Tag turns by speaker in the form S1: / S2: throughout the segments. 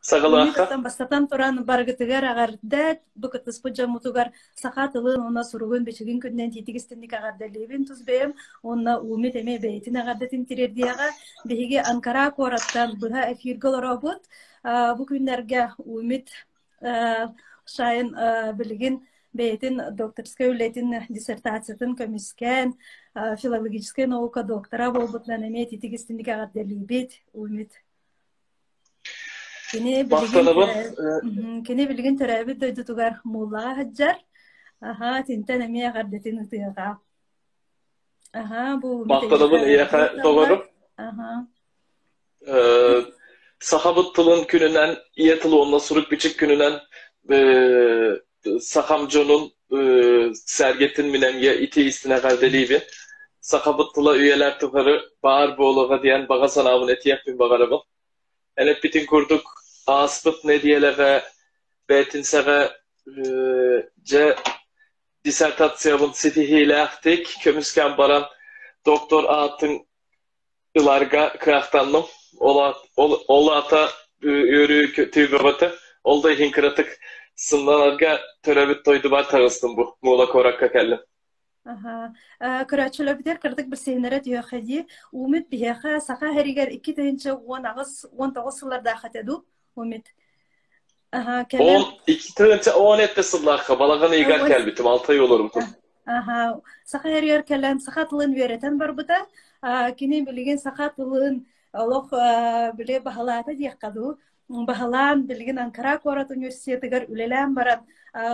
S1: Саҕалаахха.
S2: Бастатан туран барыгытыгар эҕэрдэ, бу кыттыспыт дьоммутугар саха тылын уонна суругун бичигин күнүнэн тиитик истинник эҕэрдэлиибин тус бэйэм уонна Умит эмиэ бэйэтин эҕэрдэтин тириэрдиэҕэ. Биһиги Анкара куораттан быһа эфиргэ олоробут. Бу күннэргэ Умит Шайн билигин бэйэтин докторскай үлэтин диссертациятын көмүскээн филологическай наука доктора буолбутунан эмиэ титик истинник эҕэрдэлиибит Умит. Кини билигин кини билигин төрөөбүт дойдутугар Мууллаҕа сылдьар. Аһаа, итинтэн эмиэ эҕэрдэтин ытыаҕа. Аһаа, бу
S1: Махтанабын эйиэхэ доҕорум.
S2: Аһаа.
S1: Сахабыт тылын күнүнэн, ийэ тыл уонна сурук-бичик күнүнэн сахам дьонун сэргэтин минэмгэ ити истин эҕэрдэлиибин. Сахабыт тыла үйэлэр тухары баар буолуоҕа диэн баҕа санаабын этиэхпин баҕарабын. Эн эппитин курдук ааспыт нэдиэлэҕэ бээтинсэҕэ дьэ диссертациябын ситиһиилээхтик көмүскээн баран доктор аатын ыларга кыахтанным. Ол аата үөрүү бөҕөтө. Ол да иһин кыратык сыннанарга төрөөбүт дойдубар таҕыстым бу. Муола куоракка кэллим.
S2: Аха. Көрөөччүлэрбитигэр кыратык билсиһиннэрэ түһүөххэ дии. Умит биһиэхэ Саха иһэригэр 2018-19 сыллардаах этэ дуу, Умит? Аха, кэлэн
S1: 12 17 сыллаахха балаҕан ыйыгар кэлбитим, 6 ый олорбутум.
S2: Аха, саха иһэригэр кэлэн саха тылын үөрэтэн барбыта. Кини билигин саха тылын олох били баһылаата диэххэ дуу. Баһылаан билигин Анкара куорат университетыгар үлэлээн баран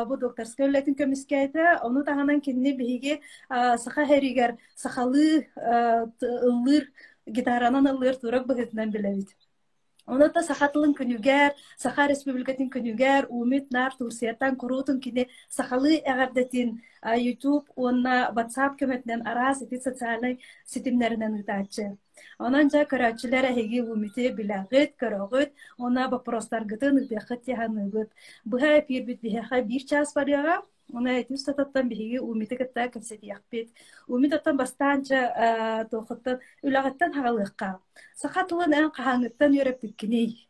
S2: бу докторскай үлэтин көмүскээтэ. Ону таһынан кинини биһиги саха иһэригэр сахалыы ыллыыр гитаранан ыллыыр турок быһыытынан билэбит. Онон саха тылын күнүгэр, Саха Республикатын күнүгэр Умит наар Турцияттан куруутун кини сахалыы эҕэрдэтин YouTube уонна WhatsApp көмөтүнэн араас ити социальнай ситимнэринэн ыытааччы. Онон дьэ көрөөччүлэр эһиги Умити билэҕит, көрөҕүт уонна боппуруостаргытын ыытыаххыт дии саныыбыт. Быһа эпиирбит биһиэхэ биир чаас барыаҕа. Уонна ити устатыттан биһиги Умиты кытта кэпсэтиэхпит. Умит оттон бастаан чэ туохуттан үлэҕиттэн хаҕалыахха. Саха тылын эн хаһааҥҥыттан үөрэппиккиний?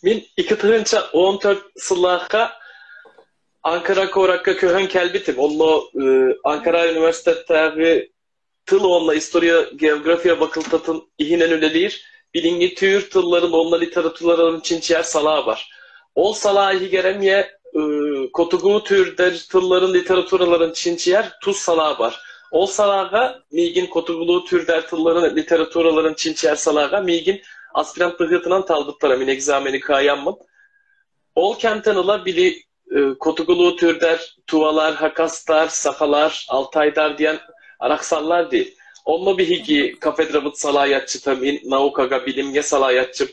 S1: Мин 2014 сыллаахха Анкара куоракка көһөн кэлбитим. Онно Анкара университеттээҕи тыл уонна история, география бакылтатын иһинэн үлэлиир, билиҥҥи түүр тылларын уонна литератураларын чинчийэр салаа бар. Ол салаа иһигэр эмиэ хотугу түүрдэр тылларын, литератураларын чинчийэр тус салаа бар. Ол салааҕа миигин хотугулуу түүрдэр тылларын, литератураларын чинчийэр салааҕа миигин аспирант быһыытынан талбыттара. Мин экзамени кыайаммын. Ол кэмтэн ыла били Хотугулуу түүрдэр, тувалар, хакастар, сахалар, алтайдар диэн арахсаллар дии. Онно биһиги кафедрабыт салайааччыта мин наукаҕа билимҥэ салайааччым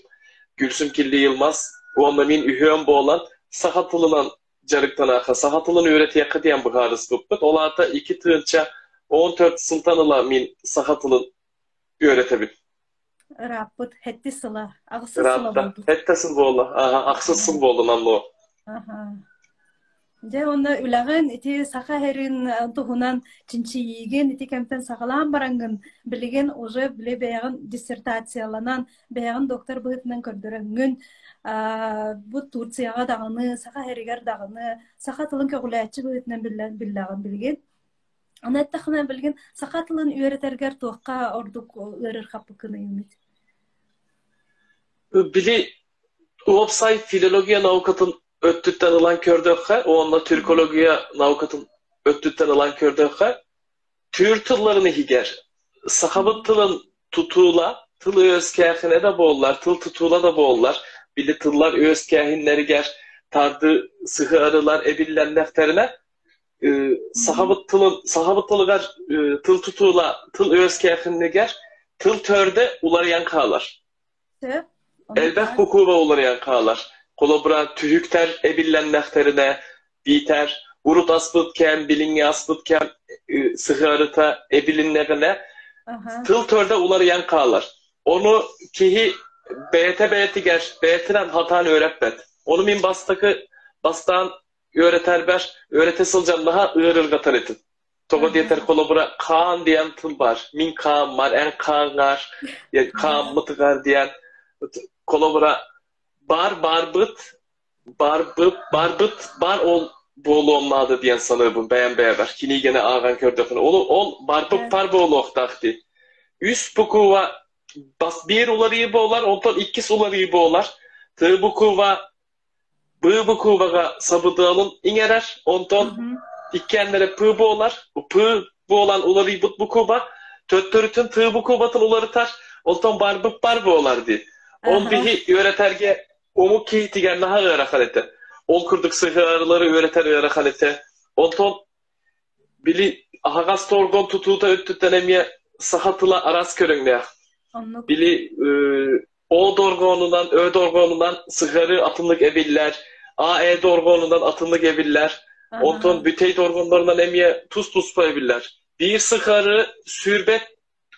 S1: Гүлсүм Килли Йылмаз уонна мин үһүөн буолан саха тылынан дьарыктанаахха, саха тылын үөрэтиэххэ диэн быһаарыспыппыт. Ол аата 2014 сылтан ыла мин саха тылын үөрэтэбин.
S2: Ырааппыт сэттис сыла, ахсыс сыла
S1: Ыраатта.
S2: буолбут.
S1: Сэттэ сыл буолла. Аха, ахсыс сыл буолла номнуо.
S2: Аха. Дьэ уонна үлэҕин ити саха сирин туһунан чинчийиигин ити кэмтэн саҕалаан бараҥҥын билигин уже били бэйэҕин диссертацияланан бэйэҕин доктор быһыытынан көрдөрөҥҥүн бу Турцияҕа даҕаны саха сиригэр даҕаны саха тылын көҕүлээччи быһыытынан биллэҕин билигин. Аны эттэххинэ билигин саха тылын үөрэтэргэр туохха ордук ыарырҕаппыккыный Үмит?
S1: Били уопсай филология наукатын өттүттэн ылан көрдөххө уонна түркология наукатын өттүттэн ылан көрдөххө, түүр тылларын иһигэр сахабыт тылын тутуула, тыл үөскээхинэ да буоллар, тыл тутуула да буоллар, били тыллар үөскээһиннэригэр тарды сыһыарылар эбиллэннэхтэринэ, сахабыт тылын сахабыт тылыгар тыл тутуула, тыл үөскээхиннигэр тыл төрдө уларыйан хаалар.
S2: Сөп.
S1: Элбэх букуба уларыйан хаалар. Холобура, түһүктэр эбиллэннэхтэринэ, биитэр урут аспыт кэм, билиҥҥи аспыт кэм сыһыарыта эбилиннэҕинэ, тыл төрдө уларыйан хаалар. Ону киһи бэйэтэ бэйэтигэр бэйэтинэн хатаан үөрэппэт. Ону мин бастакы бастаан үөрэтэрбэр үөрэтэ сылдьан наһаа ыарырҕатар этим. Тоҕо диэтэр холобура хаан диэн тыл бар. Мин хааммар, эн хааҥҥар, хааммытыгар диэн холобура. Бар барбыт, барбыт, барбыт, бар ол буолуон наада диэн саныыбын бэйэм бэйэбэр. Кинигэни ааҕан көрдөхпүнэ. Ол, ол барбыт бар буолуохтаах дии. Үс буква бас биир уларыйыы буолар, онтон иккис уларыйыы буолар. Т буква Б букваҕа сабыдыалын иҥэрэр, онтон иккиэннэрэ П буолар. П буолан уларыйбыт буква төттөрүтүн Т букватын уларытар, онтон барбыт бар буолар дии. Ол биһи үөрэтэргэ омук киһитигэр наһаа ыарахан этэ. Ол курдук сыһыарылары үөрэтэр ыарахан этэ. Онтон били аһаҕас торгон тутуута өттүттэн эмиэ саха тыла араас көрүҥнээх.
S2: Оннук.
S1: Били О дорҕоонунан, Ö дорҕоонунан сыһыары атыннык эбиллэр, А, Э дорҕоонунан атыннык эбиллэр, онтон бүтэй дорҕооннорунан эмиэ тус-туспа эбиллэр. Биир сыһыары сүүрбэт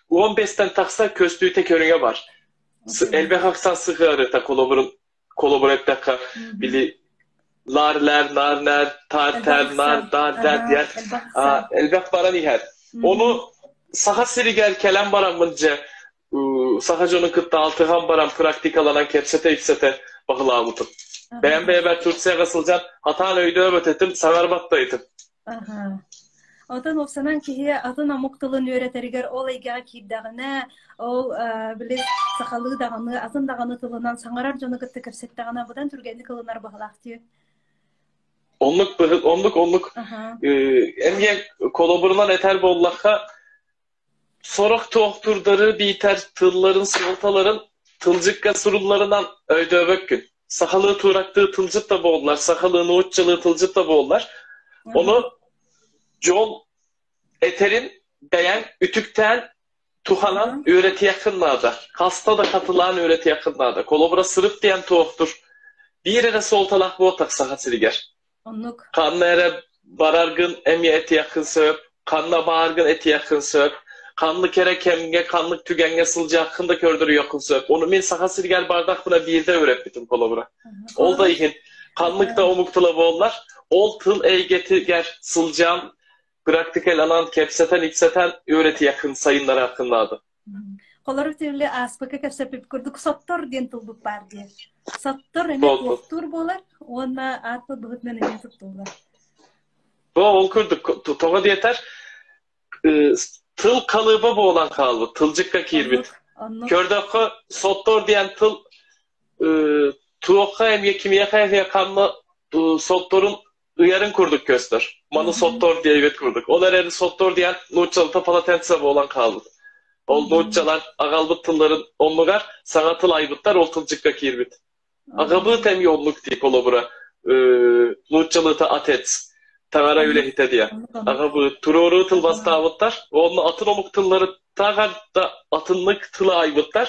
S1: 15-тэн тахса көстүүтэ көрүҥэ бар. Элбэх ахсаан сыһыарыта холобурун холобур эттэххэ, били лар лэр, нар нэр, тар тэр, нар дар дэр диэн элбэх баран иһэр. Ону Саха сиригэр кэлэн бараммын дьэ саха дьонун кытта алтыһан баран практикаланан кэпсэтэ-ипсэтэ баһылаабытым. Бэйэм бэйэбэр Турцияҕа сылдьан хатаан өйдөөбөт этим, саҥарбат да этим.
S2: Отон уопсанан киһи атын омук тылын үөрэтэригэр ол эйгэҕэ киирдэҕинэ, ол били сахалыы даҕаны, атын даҕаны тылынан саҥарар дьону кытта кэпсэттэҕинэ быдан түргэнник ылынар баһылаах дии.
S1: Оннук оннук оннук эмиэ холобурунан этэр буоллахха Сорох туохтуурдары биитэр тылларын суолталарын тылдьыкка сурулларынан өйдөөбөккүн. Сахалыы туурактыы тылдьыт да буоллар, сахалыы нууччалыы тылдьыт да буоллар, ону дьон этэрин бэйэҥ үтүктээн туханан үөрэтиэххин наада. Хаста да хатылаан үөрэтиэххин наада. Холобура сырып диэн туохтур биир эрэ суолталаах буолтах Саха сиригэр.
S2: Оннук.
S1: Ханна эрэ бараргын эмиэ этиэххин сөп, ханна бааргын этиэххин сөп, ханнык эрэ кэмҥэ, ханнык түгэҥҥэ сылдьыаххын да көрдөрүөххүн сөп. Ону мин Саха сиригэр бардахпына биирдэ үөрэппитим холобура. Ол да иһин ханнык да омук тыла буоллар, ол тыл эйгэтигэр сылдьан, практикаланан, кэпсэтэн-ипсэтэн үөрэтиэххин, сайыннарыаххын наада.
S2: Холору тилли ааспыкка кэпсэппит курдук соттор диэн тылбыт баар диэн. Соттор эмиэ туохтуур буолар уонна аат быһытынан эмиэ туттуллар.
S1: Бу ол курдук тоҕо диэтэр тыл халыыба буолан хаалбыт, тылдьыкка киирбит. Көрдөххө соттор диэн тыл туохха эмиэ кимиэхэ эмиэ ханна сотторун ыйарын курдук көстөр. Маны соттор диэбит курдук. Ол эрээри соттор диэн нууччалыта полотенце буолан хаалбыт. Ол нууччалар аҕалбыт тылларын оннугар саҥа тыл айбыттар, ол тылдьыкка киирбит. Аҕабыт эмиэ оннук дии холобура нууччалыыта отец таҥара үлэһитэ диэн. Аҕабыт туруоруу тылбастаабыттар. Уонна атын омук тыллары таҕар да атыннык тылы айбыттар.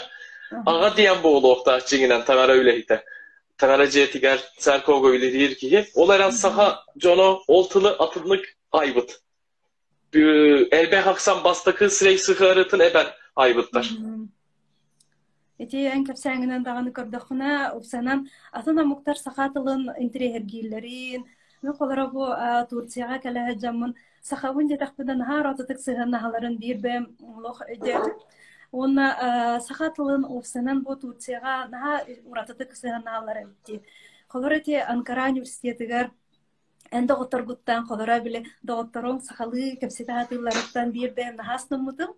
S1: Аҕа диэн буолуохтаах дьиҥинэн таҥара үлэһитэ. Таҥара дьиэтигэр церковга үлэлиир киһи. Ол эрэн саха дьоно ол тылы атыннык айбыт. Элбэх ахсан бастакы сирэй сыһыарытын эбэн айбыттар.
S2: Ити эн кэпсээҥинэн даҕаны көрдөххүнэ, упсанан атын омуктар саха тылын интэриэһиргииллэрин, ну холоро бу Турцияҕа кэлэ сылдьаммын сахабын диэтэхпинэ наһаа уратытык сыһыаннаһаларын биир бэйэм олох өйдөөтүм. Уонна саха тылын уопсанан бу Турцияҕа наһаа уратытык сыһыаннаһаллар эбит дии. Холоро ити Анкара университетыгар эн доҕотторгуттан холоро били доҕотторуҥ сахалыы кэпсэтэ сатыылларыттан биир бэйэм наһаа астыммытым.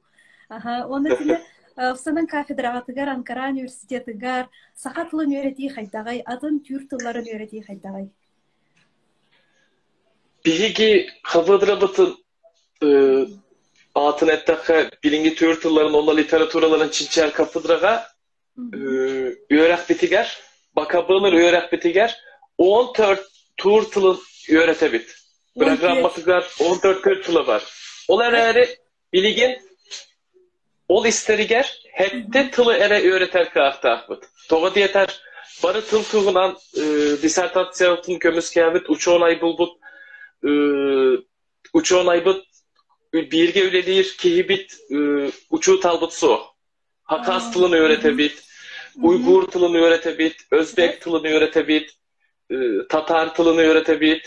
S2: Аха, уонна итини уопсанан кафедраҕытыгар Анкара университетыгар саха тылын үөрэтии хайдаҕый, атын түүр тылларын үөрэтии хайдаҕый?
S1: Биһиги кафедрабытын аатын эттэххэ, билиҥҥи түүр тылларын уонна литератураларын чинчийэр кафедраҕа үөрэхпитигэр, бакабылыр үөрэхпитигэр 14 түүр тылын үөрэтэбит. Программатыгар 14 түүр тыла бар. Ол эрээри билигин Ол истэригэр сэттэ тылы эрэ үөрэтэр кыахтаахпыт. Тоҕо диэтэр, бары тыл туһунан диссертациябытын көмүскээбит учуонай булбут учуонайбыт бииргэ үлэлиир киһибит учууталбыт суох. Хакас тылын үөрэтэбит, уйгур тылын үөрэтэбит, өзбек тылын үөрэтэбит, татаар тылын үөрэтэбит,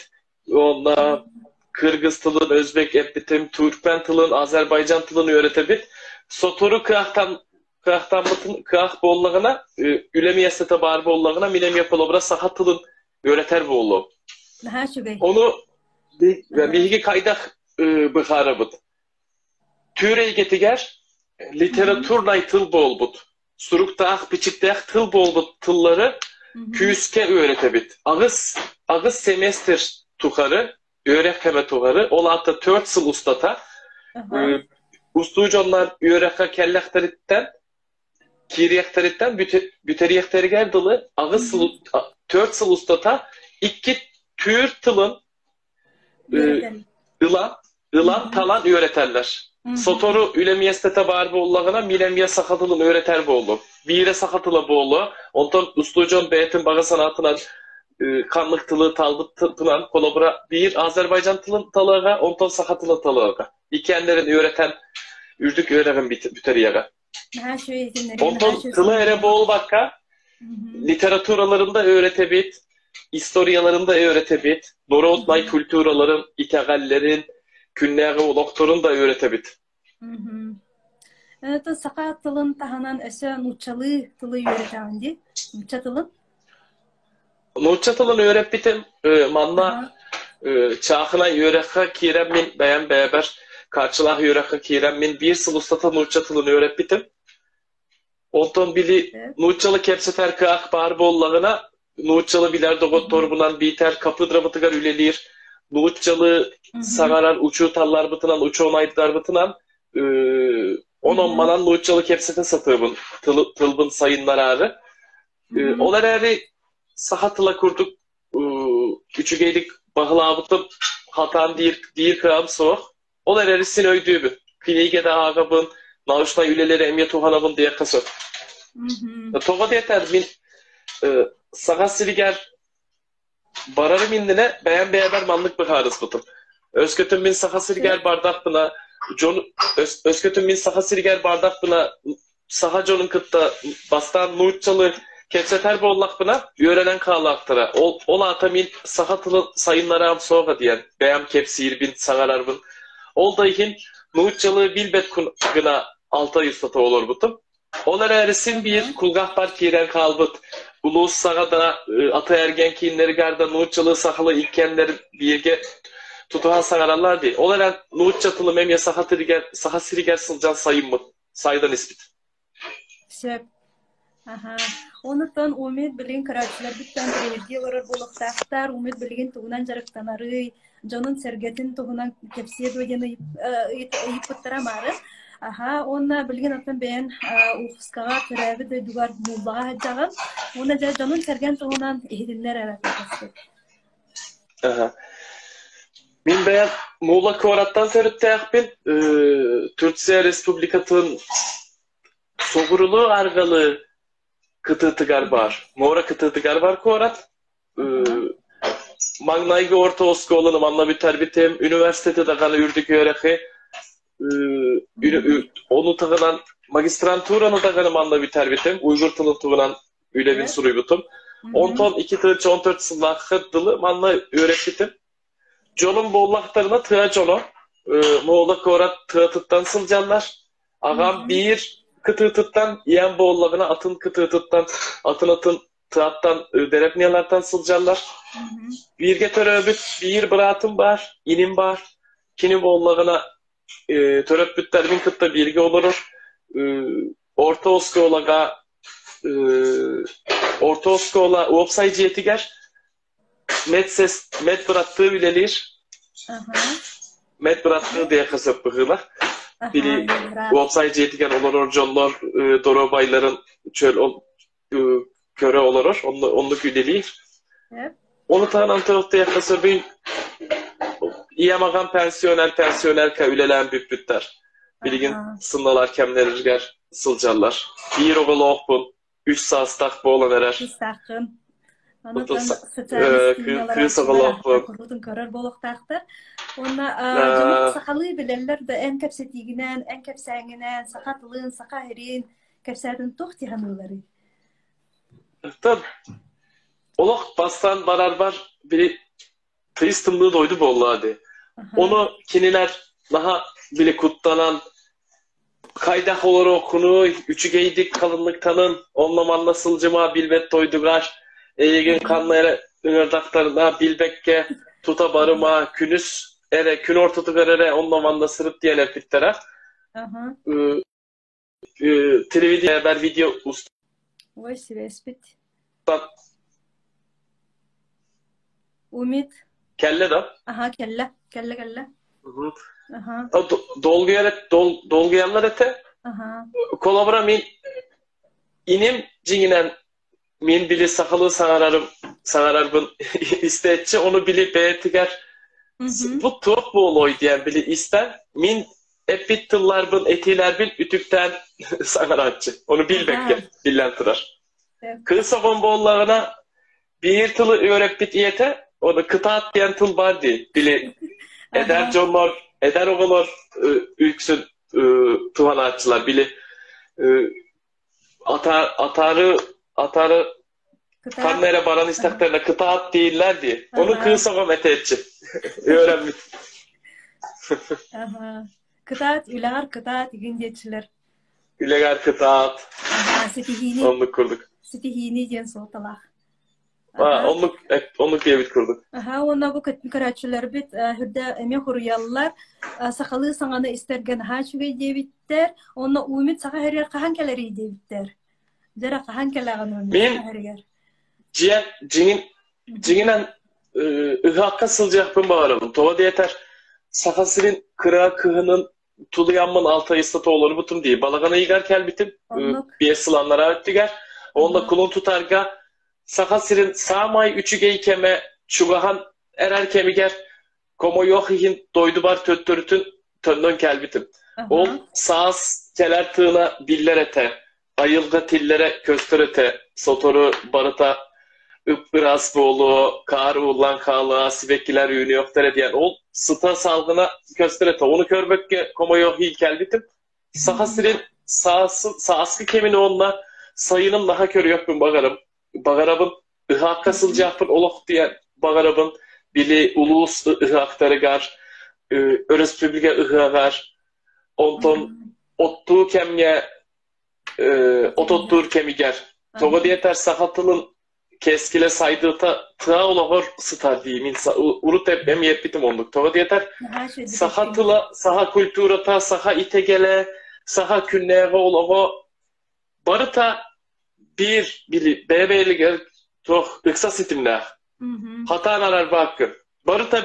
S1: Уонна кыргыз тылын, өзбек эппитим, түркмен тылын, азербайджан тылын үөрэтэбит. Сотору кыахтан Кыахтааммытын кыах буоллаҕына, үлэ миэстэтэ баар буоллаҕына, мин эмиэ холобура саха тылын үөрэтэр буолуом.
S2: Наһаа үчүгэй.
S1: Ону биһиги хайдах быһаарабыт? Түүр эйгэтигэр литературнай тыл буолбут, суруктаах, бичиктээх тыл буолбут тыллары күүскэ үөрэтэбит. Аҕыс семестр тухары, үөрэх кэмэ тухары, ол аата 4 сыл устата устудьуоннар үөрэххэ кэллэхтэриттэн, киириэхтэриттэн бүтэриэхтэригэр дылы 8 сыл, 4 сыл устата икки түүр тылын ылан, ылан талан үөрэтэллэр. Сотору үлэ миэстэтэ баар буоллаҕына, мин эмиэ саха тылын үөрэтэр буоллум. Биирэ саха тыла буолуо, онтон устудьуон бэйэтин баҕа санаатынан ханнык тылы талбытынан, холобура, биир Азербайджан тылын талыаҕа, онтон саха тылын талыаҕа. Иккиэннэрин үөрэтэн үрдүк үөрэҕин бүтэриэҕэ.
S2: Наһаа үчүгэй иһитиннэрии,
S1: Онтон
S2: наһаа үчүгэй
S1: тылы эрэ
S2: сонун.
S1: буолбакка, литератураларын да öğreteбит, историяларын да öğreteбит, народнай культураларын, итэҕэллэрин, күннээҕи олохторун да öğreteбит.
S2: Это саха тылын таһынан өссө нууччалыы тылы үөрэтэҕин дии? Нуучча тылын?
S1: Нуучча тылын үөрэппитим. Манна чаахынай үөрэххэ киирэн мин бэйэм бэйэбэр хааччылаах үөрэххэ киирэн мин биир сыл устата нуучча тылын үөрэппитим. Онтон били нууччалы кэпсэтэр кыах баар буоллаҕына, нууччалы билэр доҕотторбунан биитэр кафедрабытыгар үлэлиир нууччалы саҥарар учууталларбытынан, учуонайдарбытынан онон манан нууччалы кэпсэтэ сатыыбын, тылбын сайыннараары. Ол эрээри саха тыла курдук үчүгэйдик баһылаабытым хатаан диир, диир кыаҕым суох. Ол эрээри син өйдүүбүн. Кинигэ да ааҕабын, научнай үлэлэри эмиэ туһанабын диэххэ сөп. Тоҕо диэтэр мин Саха сиригэр барарым иннинэ бэйэм бэйэбэр маннык быһаарыспытым. Өскөтүн мин Саха сиригэр бардахпына, дьон өскөтүн мин Саха сиригэр бардахпына саха дьонун кытта бастаан нууччалыы кэпсэтэр буоллахпына, үөрэнэн хаалаахтара. Ол, ол аата мин саха тылын сайыннараам суоҕа диэн бэйэм кэпсиирбин, саҥарарбын. Ол да иһин нууччалыы билбэт гына 6 ай устата олорбутум. Ол эрээри син биир кулгаахпар киирэн хаалбыт. Улуус саҕа да, аты-эргиэн кииннэригэр да нууччалыы сахалыы иккиэннэр бииргэ тутуһан саҥараллар дии. Ол эрэн нуучча тылым эмиэ саха тилигэр, саха сиригэр сылдьан сайыммыт сайдан испит.
S2: Сөп. Аха. Онуттан Умит билигин көрөөччүлэрбиттэн интэриэһиргии олорор буолуохтаахтар. Умит билигин тугунан дьарыктанарый, дьонун-сэргэтин туһунан кэпсиэ дуо диэн ыйыппыттара маары. Аха, уонна билигин оттон бэйэн Уфскаҕа төрөөбүт дойдугар Мууллаҕа сылдьаҕын. Уонна дьэ дьонун-сэргэн туһунан иһитиннэр эрэ кэпсиэ.
S1: Аха. Мин бэйэм Мула куораттан төрүттээхпин. Турция Республикатын соҕурулуу арҕалы кытыытыгар баар, муора кытыытыгар бар куорат. Маҥнайгы орто оскуоланы манна бүтэрбитим, университеты даҕаны үрдүк үөрэхи ону таһынан магистрантураны даҕаны манна бүтэрбитим, уйгур тылын туһунан үлэбин суруйбутум. Онтон 2014 сыллаахха дылы манна үөрэппитим. Дьонум буоллахтарына тыа дьоно, Муола куорат тыатыттан сылдьаллар. Аҕам биир кытыытыттан, ийэм буоллаҕына атын кытыытыттан, атын-атын тыаттан, дэрэпниялартан сылдьаллар. Бииргэ төрөөбүт биир быраатым баар, иним баар. Кини буоллаҕына төрөппүттэрбин кытта бииргэ олорор. Орто оскуолаҕа орто оскуола уопсай дьиэтигэр медбраттыы үлэлиир. Медбраттыы диэххэ сөп быһыылаах. Били уопсай дьиэтигэр олорор дьоннор доруобайларын чөл көрө олорор, оннук үлэлиир. Ону таһынан туох сөбүй ийэм аҕам пенсионер, пенсионерка үлэлээн бүппүттэр. Билигин сынналар кэмнэригэр сылдьаллар. Биир оҕолоохпун, 3 саастаах буолан эрэр.
S2: Сааххын. Онон социальный
S1: Кыыс оҕолоохпун.
S2: Куруутун көрөр буолуохтаахтар. Уонна дьонуҥ сахалыы билэллэр да эн кэпсэтиигинэн, эн кэпсээҥҥинэн, саха тылын, саха иһирин кэпсээтин туох дии саныылларый?
S1: Олох бастаан барарбар били тыйыс тымныы дойду буолла дии. Ону кинилэр наһаа били куттанан. Хайдах олоруоххунуй, үчүгэйдик халынныктанын, онно-манна сылдьыма билбэт дойдугар, эйигин ханна эрэ ыҥырдахтарына билбэккэ тута барыма, күнүс эрэ, күн ортотугар эрэ онно-манна сырыт диэн эппиттэрэ. Телевидение видео устан
S2: Ой, сибээспит. Умит.
S1: Кэллэ да?
S2: Аха, кэллэ. Кэллэ, кэллэ. Аха.
S1: Долгуйаллар этэ.
S2: Аха.
S1: Холобура мин иним дьиҥинэн мин били сахалыы саҥарарым саҥарарбын истээччи ону били бэйэтигэр бу туох буолуой диэн били истэн мин эппит тылларбын этиилэрбин үтүктээн саҥарааччы ону билбэккэ биллэн турар кыыс оҕом буоллаҕына биир тылы үөрэппит ийэтэ ону кытаат диэн тыл баар дии били эдэр дьоннор эдэр оҕолор үксүн туһанааччылар били атаары атаары ханна эрэ баран истэхтэринэ кытаат дииллэр дии. Ону кыыс оҕом этээччи. Үөрэммит.
S2: Кытаат, үлэҕэр кытаат игин диэччилэр.
S1: Үлэҕэр кытаат.
S2: Ситиһиини.
S1: Оннук курдук.
S2: Ситиһиини диэн суолталаах.
S1: Оннук, оннук диэбит курдук.
S2: Аха, уонна бу көрөөччүлэрбит үрдэ эмиэ хуруйаллар. Сахалыы саҥаны истэргэ наһаа үчүгэй диэбиттэр. Онно Умит саха хэригэр хаһан кэлэрий диэбиттэр. Дьэрэ хаһан кэлэҕин Умит
S1: Мин
S2: саха хэригэр?
S1: дьиэ дьиҥин дьиҥинэн ыһыахха сылдьыахпын баҕарабын. Тоҕо диэтэр Саха сирин кыра кыһынын тулуйаммын алтайыста толорбутум дии. Балаҕан ыйыгар кэлбитим. 5 сыл анараа өттүгэр. Онно кулун тутарга Саха сирин саамай үчүгэй кэмэ чугаһан эрэр кэмигэр комойуох иһин дойдубар төттөрүтүн төннөн кэлбитим. Ол саас кэлэр тыына биллэр этэ, айылҕа тиллэрэ көстөр этэ, сотору барыта ып-ыраас буолуо, хаар ууллан хаалыа, сибэккилэр үүнүөхтэрэ диэн ол сыта салгына көстөр этэ. Ону көрбөккө комойуох иһин кэлбитим. Саха сирин сааскы кэмин уонна сайынын наһаа көрүөхпүн баҕарым. Баҕарабын, ыһаахха сылдьыахпын олох диэн баҕарабын. Били улуус ыһыахтарыгар, өрөспүүбүлүкэ ыһыаҕар, онтон оттуу кэмҥэ, ототтуур кэмигэр. Тоҕо диэтэр саха тылын кэскилэ сайдыыта тыа олоҕор сытар дии мин урут эмиэ эппитим оннук. Тоҕо диэтэр саха тыла, саха культурата, саха итэгэлэ, саха күннээҕи олоҕо барыта биир били бэйэ-бэйэлигэр туох ыкса ситимнээх. Хатаан арарбааккын. Барыта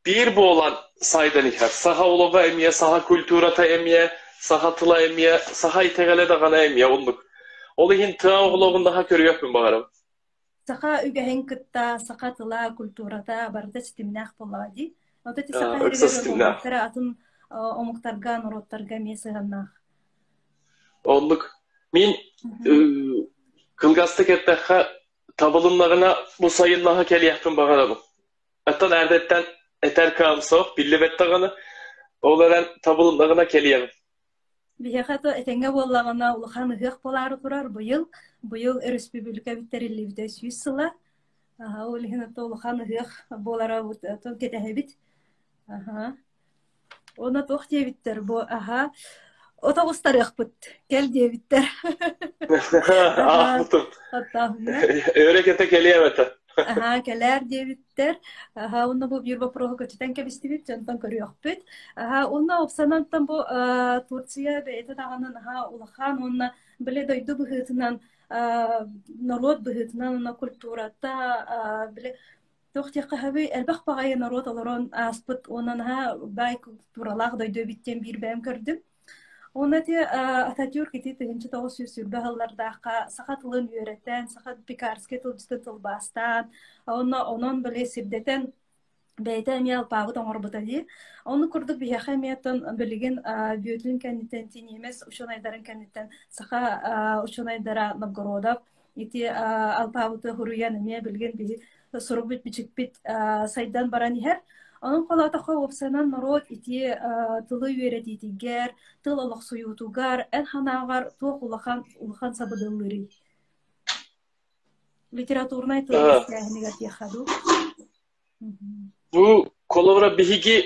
S1: биир буолан сайдан иһэр. Саха олоҕо эмиэ, саха культурата эмиэ, саха тыла эмиэ, саха итэҕэлэ даҕаны эмиэ оннук. Ол иһин тыа оҕолорун наһаа көрүөхпүн баҕарабын.
S2: Саха үгэһин кытта саха тыла, культурата барыта ситимнээх буоллаҕа дии. Вот эти саха
S1: Ыкса
S2: иһигэр
S1: ситимнээх.
S2: омуктара атын омуктарга, норуоттарга эмиэ сыһыаннаах.
S1: Оннук. Мин кылгастык эттэххэ, табылыннаҕына бу сайын наһаа кэлиэхпин баҕарабын. Оттон эрдэттэн этэр кыам суох, биллибэт даҕаны. Ол эрэн табылыннаҕына кэлиэҕим.
S2: Биһиэхэ то этэҥҥэ буоллаҕына улахан ыһыах буолаары турар быйыл. Быйыл өрөспүүбүлүкэбит тэриллибитэ 100 сыла. Аха, ол иһин ото улахан ыһыах буолара кэтэһэбит. Аха. Уонна туох диэбиттэр бу аха ото оҕустарыахпыт кэл диэбиттэр.
S1: Аахпытым. Өрө кэтэ кэлиэм этэ.
S2: Аха, кэлээр диэбиттэр. Аха, уонна бу биир боппуруоһу көтүтэн кэбистибит, дьонтон көрүөхпүт. Аха, уонна опсанантан бу Турция бэйэтэ даҕаны наһаа улахан уонна били дойду быһыытынан норуот быһыытынан уонна культурата били туох диэххэ сөбүй элбэх баҕайы норуот олорон ааспыт уонна наһаа баай культуралаах дойду эбит диэн биир бэйэм көрдүм. Уонна ити Ататюрк ити 1920 сыллардаахха саха тылын үөрэтэн, саха пекарскай тылдьытын тылбаастаан, уонна онон били сирдэтэн бэйэтэ эмиэ алпаабыт оҥорбута дии. Ону курдук биһиэхэ эмиэ оттон билигин Бүөтүн кэнниттэн, тиниэмэс учуонайдарын кэнниттэн саха учуонайдара Новгородов ити алпаабыты хуруйан эмиэ билигин биһи суругбут-бичикпит сайдан баран иһэр. Онон холоотоххо уопсайынан норуот ити тылы үөрэтиитигэр, тыл олохсуйуутугар эн санааҕар туох улахан улахан сабыдыаллыырый? Литературнай тыл үөскээһинигэр диэххэ дуу?
S1: Бу холобура биһиги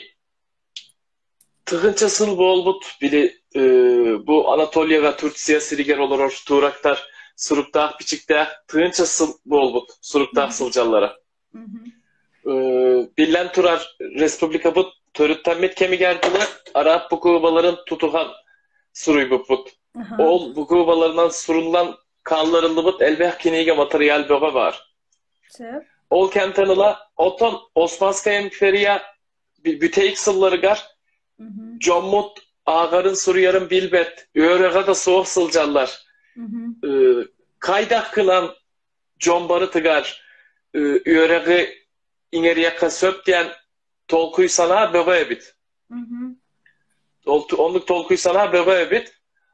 S1: тыһыынча сыл буолбут били. Бу Анатолияга Турция сиригэр олорор турактар суруктаах-бичиктээх тыынча сыл буолбут суруктаах сылдьаллара. Биллэн турар, республикабыт төрүттэммит кэмигэр дылы араб букубаларын тутуһан суруйбуппут. Ол букубаларынан суруллан хаалларыллыбыт элбэх кинигэ матырыйаал бөҕө баар. Ол кэмтэн ыла оттон Османская империя бүтэһик сылларыгар дьоммут ааҕарын суруйарын билбэт, үөрэҕэ да суох сылдьаллар. Хайдах гынан дьон барытыгар үөрэҕи иҥэриэххэ сөп диэн толкуй санаа бөҕө эбит. Оннук толкуй санаа бөҕө эбит.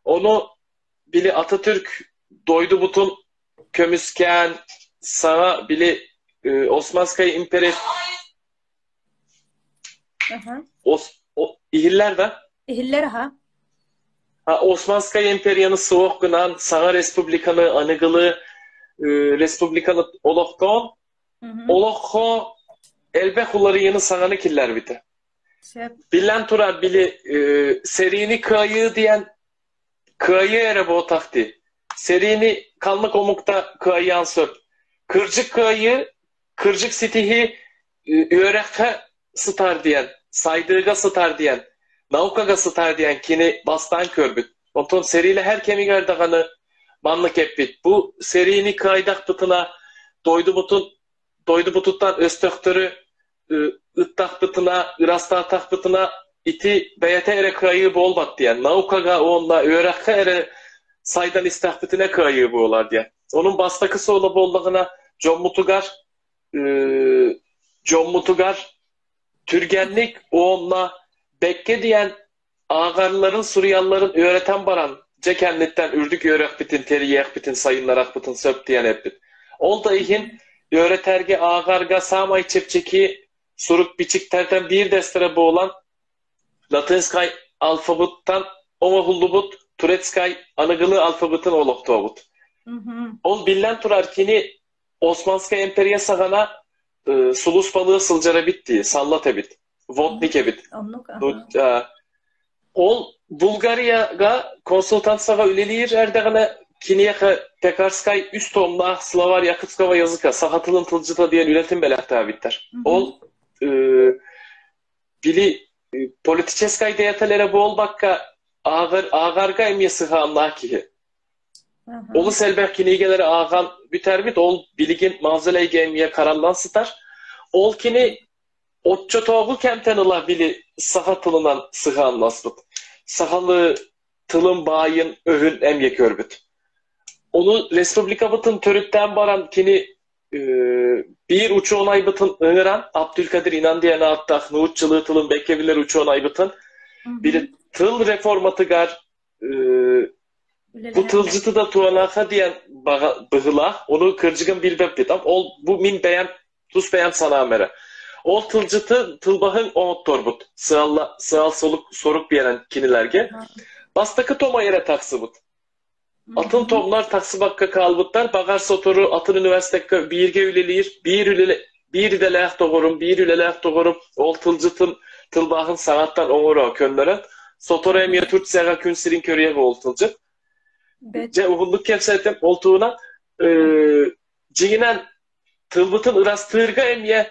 S1: Ону били Ататүрк дойдубутун көмүскээн саҥа били Османскай империя Иһиллэр да?
S2: Иһиллэр аха.
S1: Османскай империяны суох гынан саҥа республиканы аныгылы республиканы олохтоон олоххо элбэх уларыйыны саҥаны киллэрбитэ. Биллэн турар били сэриини кыайыы диэн кыайыы эрэ буотах дии. Сэриини ханнык омукта кыайыан сөп. Кырдьык кыайыы, кырдьык ситиһии үөрэххэ сытар диэн, сайдыыга сытар диэн, наукаҕа сытар диэн кини бастаан көрбүт. Онтон сэриилэһэр кэмигэр даҕаны маннык эппит. Бу сэриини кыайдахпытына дойдубутун дойдубутуттан өстөөхтөрү ыттахпытына, ырастаатахпытына ити бэйэтэ эрэ кыайыы буолбат диэн, наукаҕа уонна үөрэххэ эрэ сайдан истэхпитинэ кыайыы буолар диэн. Онун бастакы суола буоллаҕына дьоммутугар дьоммутугар түргэнник уонна бэккэ диэн ааҕарларын, суруйалларын үөрэтэн баран, дьэ кэнниттэн үрдүк үөрэхпитин тэрийиэхпитин, сайыннарахпытын сөп диэн эппит. Ол да иһин үөрэтэргэ, ааҕарга саамай чэпчэки сурук-бичиктэртэн биирдэстэрэ буолан, латинскай алфавиттан оҥоһуллубут турецкай аныгылыы алфавитын олохтообут. Ол биллэн турар кини Османскай империя саҕана сулууспалыы сылдьар эбит дии, саллат эбит, водник эбит.
S2: Оннук, аха.
S1: Ол Булгарияга консультант саҕа үлэлиир эрдэҕинэ киниэхэ Пекарскай үс томнаах словарь якутского языка саха тылын тылдьыта диэн үлэтин бэлэхтээбиттэр. Ол били политическай деятель эрэ буолбакка ааҕар ааҕарга эмиэ сыһыаннаах киһи. Олус элбэх кинигэлэри ааҕан бүтэрбит, ол билигин мавзолейга эмиэ хараллан сытар. Ол кини оччотооҕу кэмтэн ыла били саха тылынан сыһыаннаспыт. Сахалыы тылын баайын өһүн эмиэ көрбүт. Ону республикабытын төрүттээн баран кини биир учуонайбытын ыҥыран Абдülkadir Инан диэн ааттаах нууччалыы тылын бэккэ билэр учуонайбытын били тыл реформатыгар бу тылдьыты да туһанаха диэн быһыылаах, ону кырдьыгын билбэппит. Ол бу мин бэйэм тус бэйэм санаам эрэ. Ол тылдьыты тылбаһын оҥотторбут, сыалла сыал сорук биэрэн кинилэргэ. Бастакы тома эрэ тахсыбыт. Атын томнар тахсыбакка хаалбыттар, баҕар сотору атын университекка бииргэ үлэлиир, биир үлэлэ биир идэлээх доҕорум, биир үлэлээх доҕорум ол тылдьытын тылбааһын саҥаттан оҥоро көннөрөн, сотору эмиэ Турцияҕа күн сирин көрүөх ол тылдьыт. Дьэ уһуннук кэпсээтим ол туһунан дьиҥинэн тылбытын ырастыырга эмиэ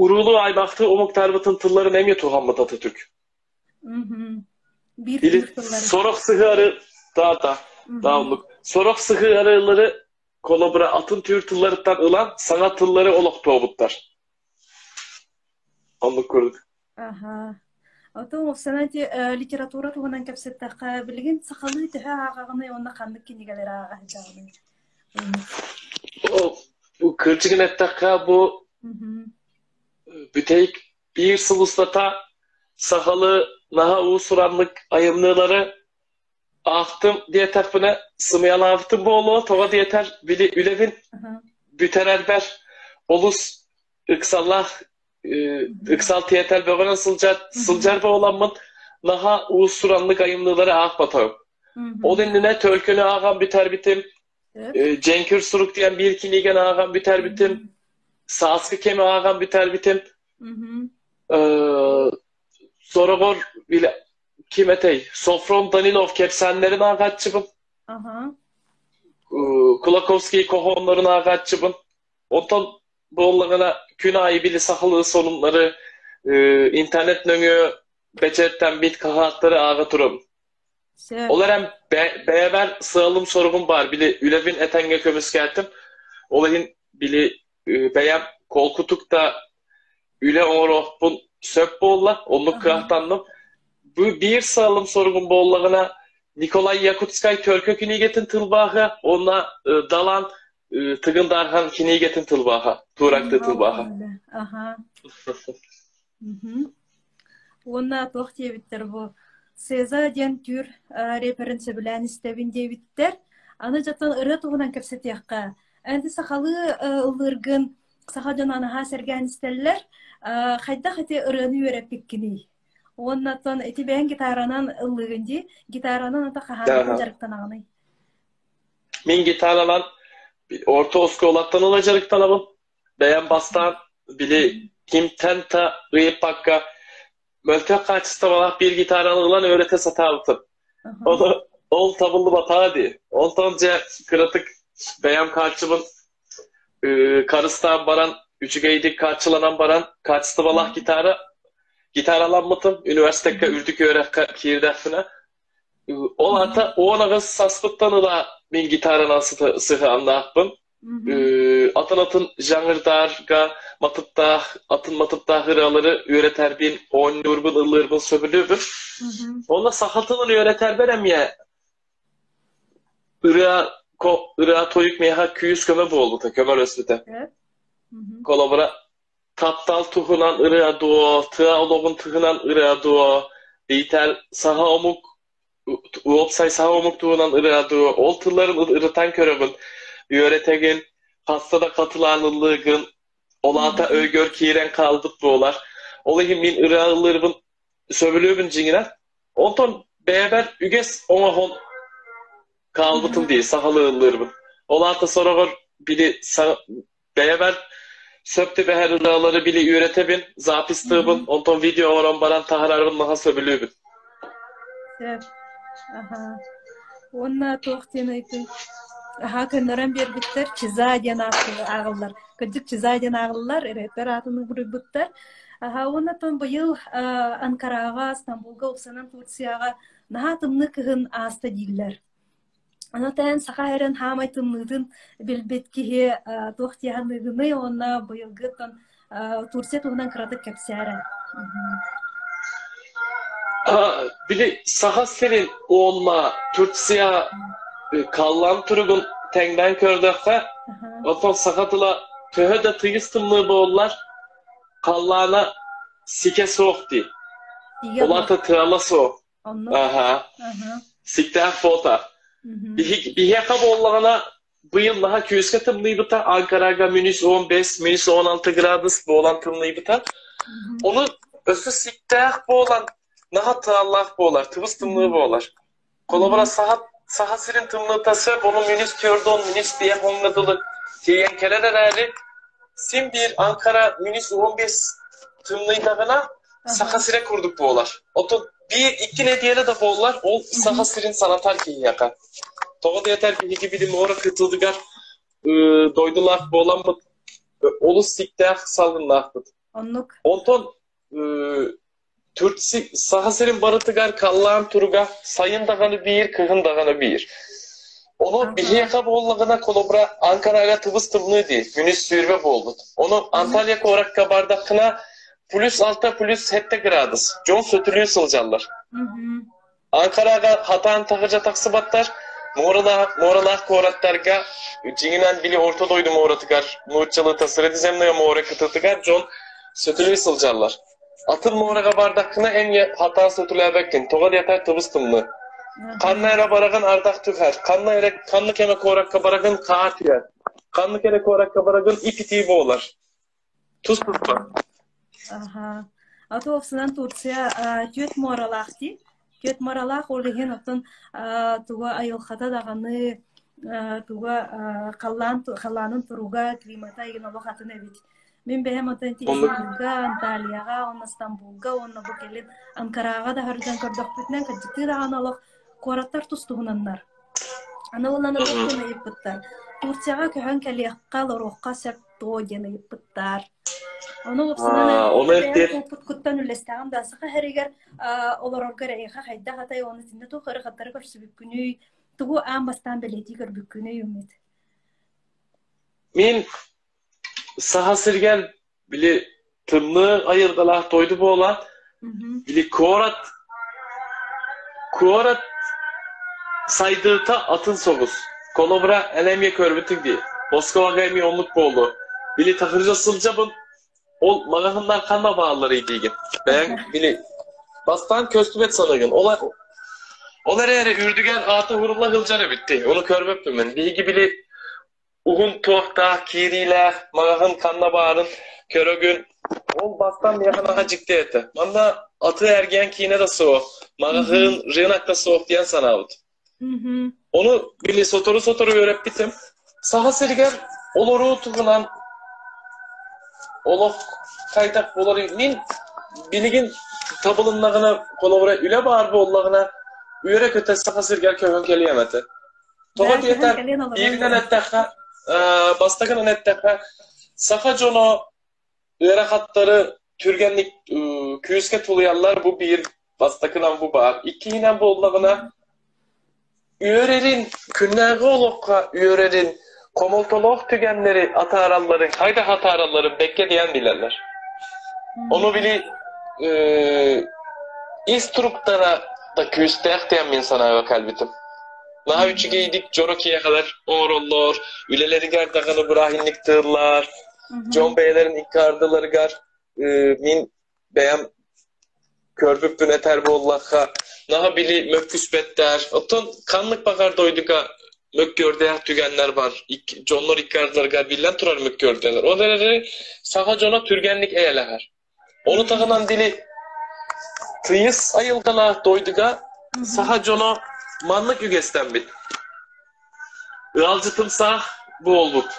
S1: уруулуу аймахтыы омуктарбытын тылларын эмиэ туһаммыт Ататүрк.
S2: Биир
S1: Или
S2: түүр тыллары.
S1: сорох сыһыары да да да оннук. Сорох сыһыарылары холобура атын түүр тылларыттан ылан саҥа тыллары олохтообуттар. Оннук курдук.
S2: Аха. Ото санати литература туһунан кэпсэттэххэ, билигин сахалыы төһө ааҕаҕыный уонна ханнык кинигэлэри ааҕа сылдьаҕыный?
S1: Бу кырдьыгын эттэххэ, бу бүтэһик биир сыл устата сахалыы наһаа уус-ураннык айымньылары аахтым диэтэхпинэ сымыйалаабытым буолуо, тоҕо диэтэр били үлэбин бүтэрэрбэр олус ыксаллаах ыксал тиэтэл бөҕөнөн сылдьар сылдьар буоламмын наһаа уус-ураннык айымньылары аахпатаҕым. Ол иннинэ Төлкөнү ааҕан бүтэрбитим, Дьэҥкир сурук диэн биир кинигэни ааҕан бүтэрбитим, Сааскы кэми ааҕан бүтэрбитим. Сороҕор били Ким этэй? Софрон Данилов кэпсээннэрин ааҕааччыбын.
S2: Аха.
S1: Кулаковский хоһооннорун ааҕааччыбын. Онтон буоллаҕына күн аайы били сахалыы сонуннары интернет нөҥүө бэчээттэммит хаһааттары ааҕа турабын.
S2: Сөп.
S1: Ол эрэн бэйэбэр сыалым-соругум баар. Били үлэбин этэҥҥэ көмүскээтим. Ол иһин били бэйэм холкутук да үлэ оҥоруохпун сөп буолла. Оннук кыахтанным. Бу биир сыалым-соругум буоллаҕына Николай Якутскай Төлкө кинигэтин тылбааһа уонна Далан Тыгын Дархан кинигэтин тылбааһа, тууракты тылбааһа.
S2: Аха. Уонна туох диэбиттэр бу Сеза диэн түүр реперин сөбүлээн истэбин диэбиттэр. Аны дьонтон ырыа туһунан кэпсэтиэххэ. Эн сахалыы ыллыыргын саха дьоно наһаа сэргээн истэллэр. Хайдах ити ырыаны үөрэппиккиний? Уонна оттон ити бэйэҥ гитаранан ыллыыгын дии. Гитаранан ата хаһааннан дьарыктанаҕыный?
S1: Мин гитаранан орто оскуолаттан ыла дьарыктанабын. Бэйэм бастаан били кимтэн да ыйыппакка мөлтөх хаачыстыбалаах биир гитараны ылан öğrete сатаабытым. Ону ол табыллыбатаҕа дии. Онтон дьэ кыратык бэйэм хааччыбын харыстаан баран, үчүгэйдик хааччыланан баран хаачыстыбалаах гитара гитараламмытым. Университекка үрдүк үөрэххэ киирдэхпинэ ол ата 18 саспыттан ыла мин гитаранан сыһыаннаахпын. Атын-атын жанрдарга матыптаах, атын матыптаах ырыалары үөрэтэрбин, оонньуурбун, ыллыырбын сөбүлүүбүн. Онно саха тылын үөрэтэрбэр эмиэ ырыа ырыа тойук миэхэ күүс-көмө буолбута, көмөлөспүтэ. Холобура, таптал туһунан ырыа дуо, тыа олоҕун туһунан ырыа дуо, биитэр саха омук уопсай саха омук туһунан ырыа дуо, ол тылларын ырытан көрөбүн, үөрэтэгин, хаста да хатылаан ыллыыгын, ол аата өйгөр киирэн хаалбыт буолар. Ол иһин мин ырыа ыллыырбын сөбүлүүбүн дьиҥинэн. Онтон бэйэбэр үгэс оҥоһон хаалбытым дии, сахалыы ыллыырбын. Ол аата сороҕор били бэйэбэр сөп түбэһэр ырыалары били үөрэтэбин, запистыыбын, онтон видео оҥорон баран таһаарарбын наһаа сөбүлүүбүн.
S2: Сөп. Аха. Уонна туох диэн ыйытый? Аха көннөрөн биэрбиттэр Чиза диэн ааҕыллар. Кырдьык Чиза диэн ааҕыллар, рэпер аатын угуруйбуттар. Аха уонна тон быйыл Анкараҕа, Стамбулга, уксанан Турцияҕа наһаа тымныы кыһын ааста дииллэр. Ону тээн саха эрэн хаамай тымныытын билбит киһи туох дии саныыгыный уонна быйылгыттан Турция туһунан кыратык кэпсээрэ.
S1: Били Саха сирин уонна Турция халлаан туругун тэҥнээн көрдөххө, оттон саха тыла төһө да тыйыс тымныы буоллар, халлаана сикэ суох дии.
S2: Тиийэ
S1: Ол аата тыала суох.
S2: Оннук.
S1: Аха.
S2: Аха.
S1: Сиктээх фото. Биһиэхэ буоллаҕына быйыл наһаа күүскэ тымныйбыта. Анкарага минус 15, минус 16 градус буолан тымныйбыта. Ону өссө сиктээх буолан наһаа тыаллаах буолар, тыбыс тымныы буолар. Холобура саха Саха сирин тымныыта сөп, ону минус 4, минус 5 оҥҥо дылы тиийэн кэлэр эрээри, син биир Анкара минус 15 тымныйдаҕына Саха сирэ курдук буолар. Оттон биир икки нэдиэлэ да буоллар, ол Саха сирин санатар киһиэхэ. Тоҕо диэтэр биһиги били муора кытылыгар дойдулаах буоламмыт олус сиктээх салгыннаахпыт.
S2: Оннук.
S1: Онтон Түртси Саха сирин барытыгар халлаан туруга сайын даҕаны биир, кыһын даҕаны биир. Ону биһиэхэ буоллаҕына холобура Анкарага тыбыс тымныы дии, күнүс сүүрбэ буолбут. Ону Анталия куоракка бардаххына плюс алта плюс сэттэ градус. Дьон сөтүлүү сылдьаллар. Анкарага хатаан таһырдьа тахсыбаттар. Муоралаах, муоралаах куораттарга дьиҥинэн били Орто дойду муоратыгар, нууччалыыта Средиземное море кытыытыгар дьон сөтүлүү сылдьаллар. Атын муораҕа бардаххына эмиэ хатаан сөтүлээбэккин, тоҕо диэтэр тыбыс-тымныы. Ханна эрэ бараҕын ардах түһэр, ханна эрэ ханнык эмэ куоракка бараҕын хаар түһэр, ханнык эрэ куоракка бараҕын ип-итии буолар. Тус-туспа.
S2: Аха. А то овсынан Турция түөрт муоралаах дии. Түөрт муоралаах ол иһин оттон туга айылҕата даҕаны туга халлаан халлаанын туруга климата игин олох атын эбит. Мин бэйэм оттон ити
S1: Оннук.
S2: Измирга, Анталияҕа, уонна Стамбулга уонна бу кэлин Анкараҕа да сылдьан көрдөхпүтүнэн, кырдьыктыы даҕаны олох куораттар тус-туһунаннар. Аны уонна туох диэн ыйыппыттар. Турцияҕа көһөн кэлиэххэ, олоруохха сөп дуо диэн ыйыппыттар. Ону уопсайынан
S1: Ону
S2: бэйэм
S1: эппиэт
S2: опыткуттан үллэстэҕим да, саха сиригэр олорорго эрэйиэхэ хайдах атай, уонна итиннэ туох ыарахаттары көрсүбүккүнүй, тугу аан бастаан бэлиэтии көрбүккүнүй үммүт?
S1: Мин Саха сиригэр били тымныы айылҕалаах дойду буолан, били куорат куорат сайдыыта атын соҕус. Холобура, эн эмиэ көрбүтүҥ дии. Москваҕа эмиэ оннук буолуо. Били таһырдьа сылдьабын, ол маҕаһыыннар ханна баалларый диигин. Бэйэҥ били бастаан көстүбэт саныыгын. Ол, ол эрээри үрдүгэр аата уһурулла сылдьар эбит дии. Ону көрбөппүн мин. Биһиги били Уһун туохтаах киириилээх маҕаһын ханна баарын көрөгүн. Ол бастан миэхэ наһаа дьикти этэ. Манна атыы-эргиэн киинэ да суох, маҕаһыын, рынок да суох диэн санаабыт. Ону били сотору-сотору үөрэппитим. Саха сиригэр олоруу туһунан олох хайдах буоларый? Мин билигин табылыннаҕына, холобура, үлэ баар буоллаҕына, үөрэ-көтө Саха сиригэр көһөн кэлиэм этэ. Тоҕо
S2: Да, көһөн
S1: диэтэр,
S2: кэлиэн олорон
S1: бииринэн эттэххэ, бастакынан эттэххэ, саха дьоно ыарахаттары түргэнник күүскэ тулуйаллар бу биир бастакынан бу баар. Иккиһинэн буоллаҕына, үөрэрин, күннээҕи олоххо үөрэрин, хомолтолоох түгэннэри атааралларын, хайдах атааралларын бэккэ диэн билэллэр. Ону били ис туруктара да күүстээх диэн мин санааҕа кэлбитим. Наһаа үчүгэйдик дьоро киэһэлэр оҥороллор, үлэлэригэр даҕаны бырааһынньыктыыллар, дьон бэйэлэрин икки ардыларыгар мин бэйэм көрбүппүн этэр буоллахха, наһаа били мөккүспэттэр. Оттон ханнык баҕар дойдуга мөккүөрдээх түгэннэр бар. Дьоннор икки ардыларыгар биллэн турар мөккүөрдэнэр. Ол эрээри саха дьоно түргэнник эйэлэһэр. Ону таһынан били тыйыс айылҕалаах дойдуга саха дьоно маннык үгэстэммит. Ыалдьытымсаах буолбут.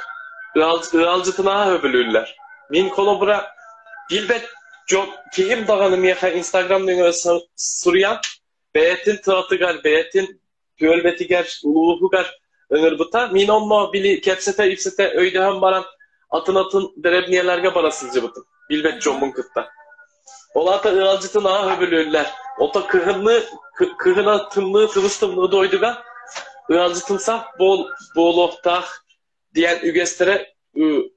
S1: Ыалдьытынааҕы сөбүлүүллэр. Мин холобура билбэт дьон киһим даҕаны миэхэ Инстаграм нөҥүө суруйан бэйэтин тыатыгар, бэйэтин түөлбэтигэр, улууһугар ыҥырбыта. Мин онно били кэпсэтэ-ипсэтэ өйдөһөн баран атын-атын дэрэбиниэлэргэ бара сылдьыбытым. Билбэт дьоммун кытта. Ол аата ыалдьытын аҕа сөбүлүүллэр. Ото кыһынны кыһына тымныы тыбыс тымныы дойдуга ыалдьытымсах буол буолуохтаах диэн үгэстэрэ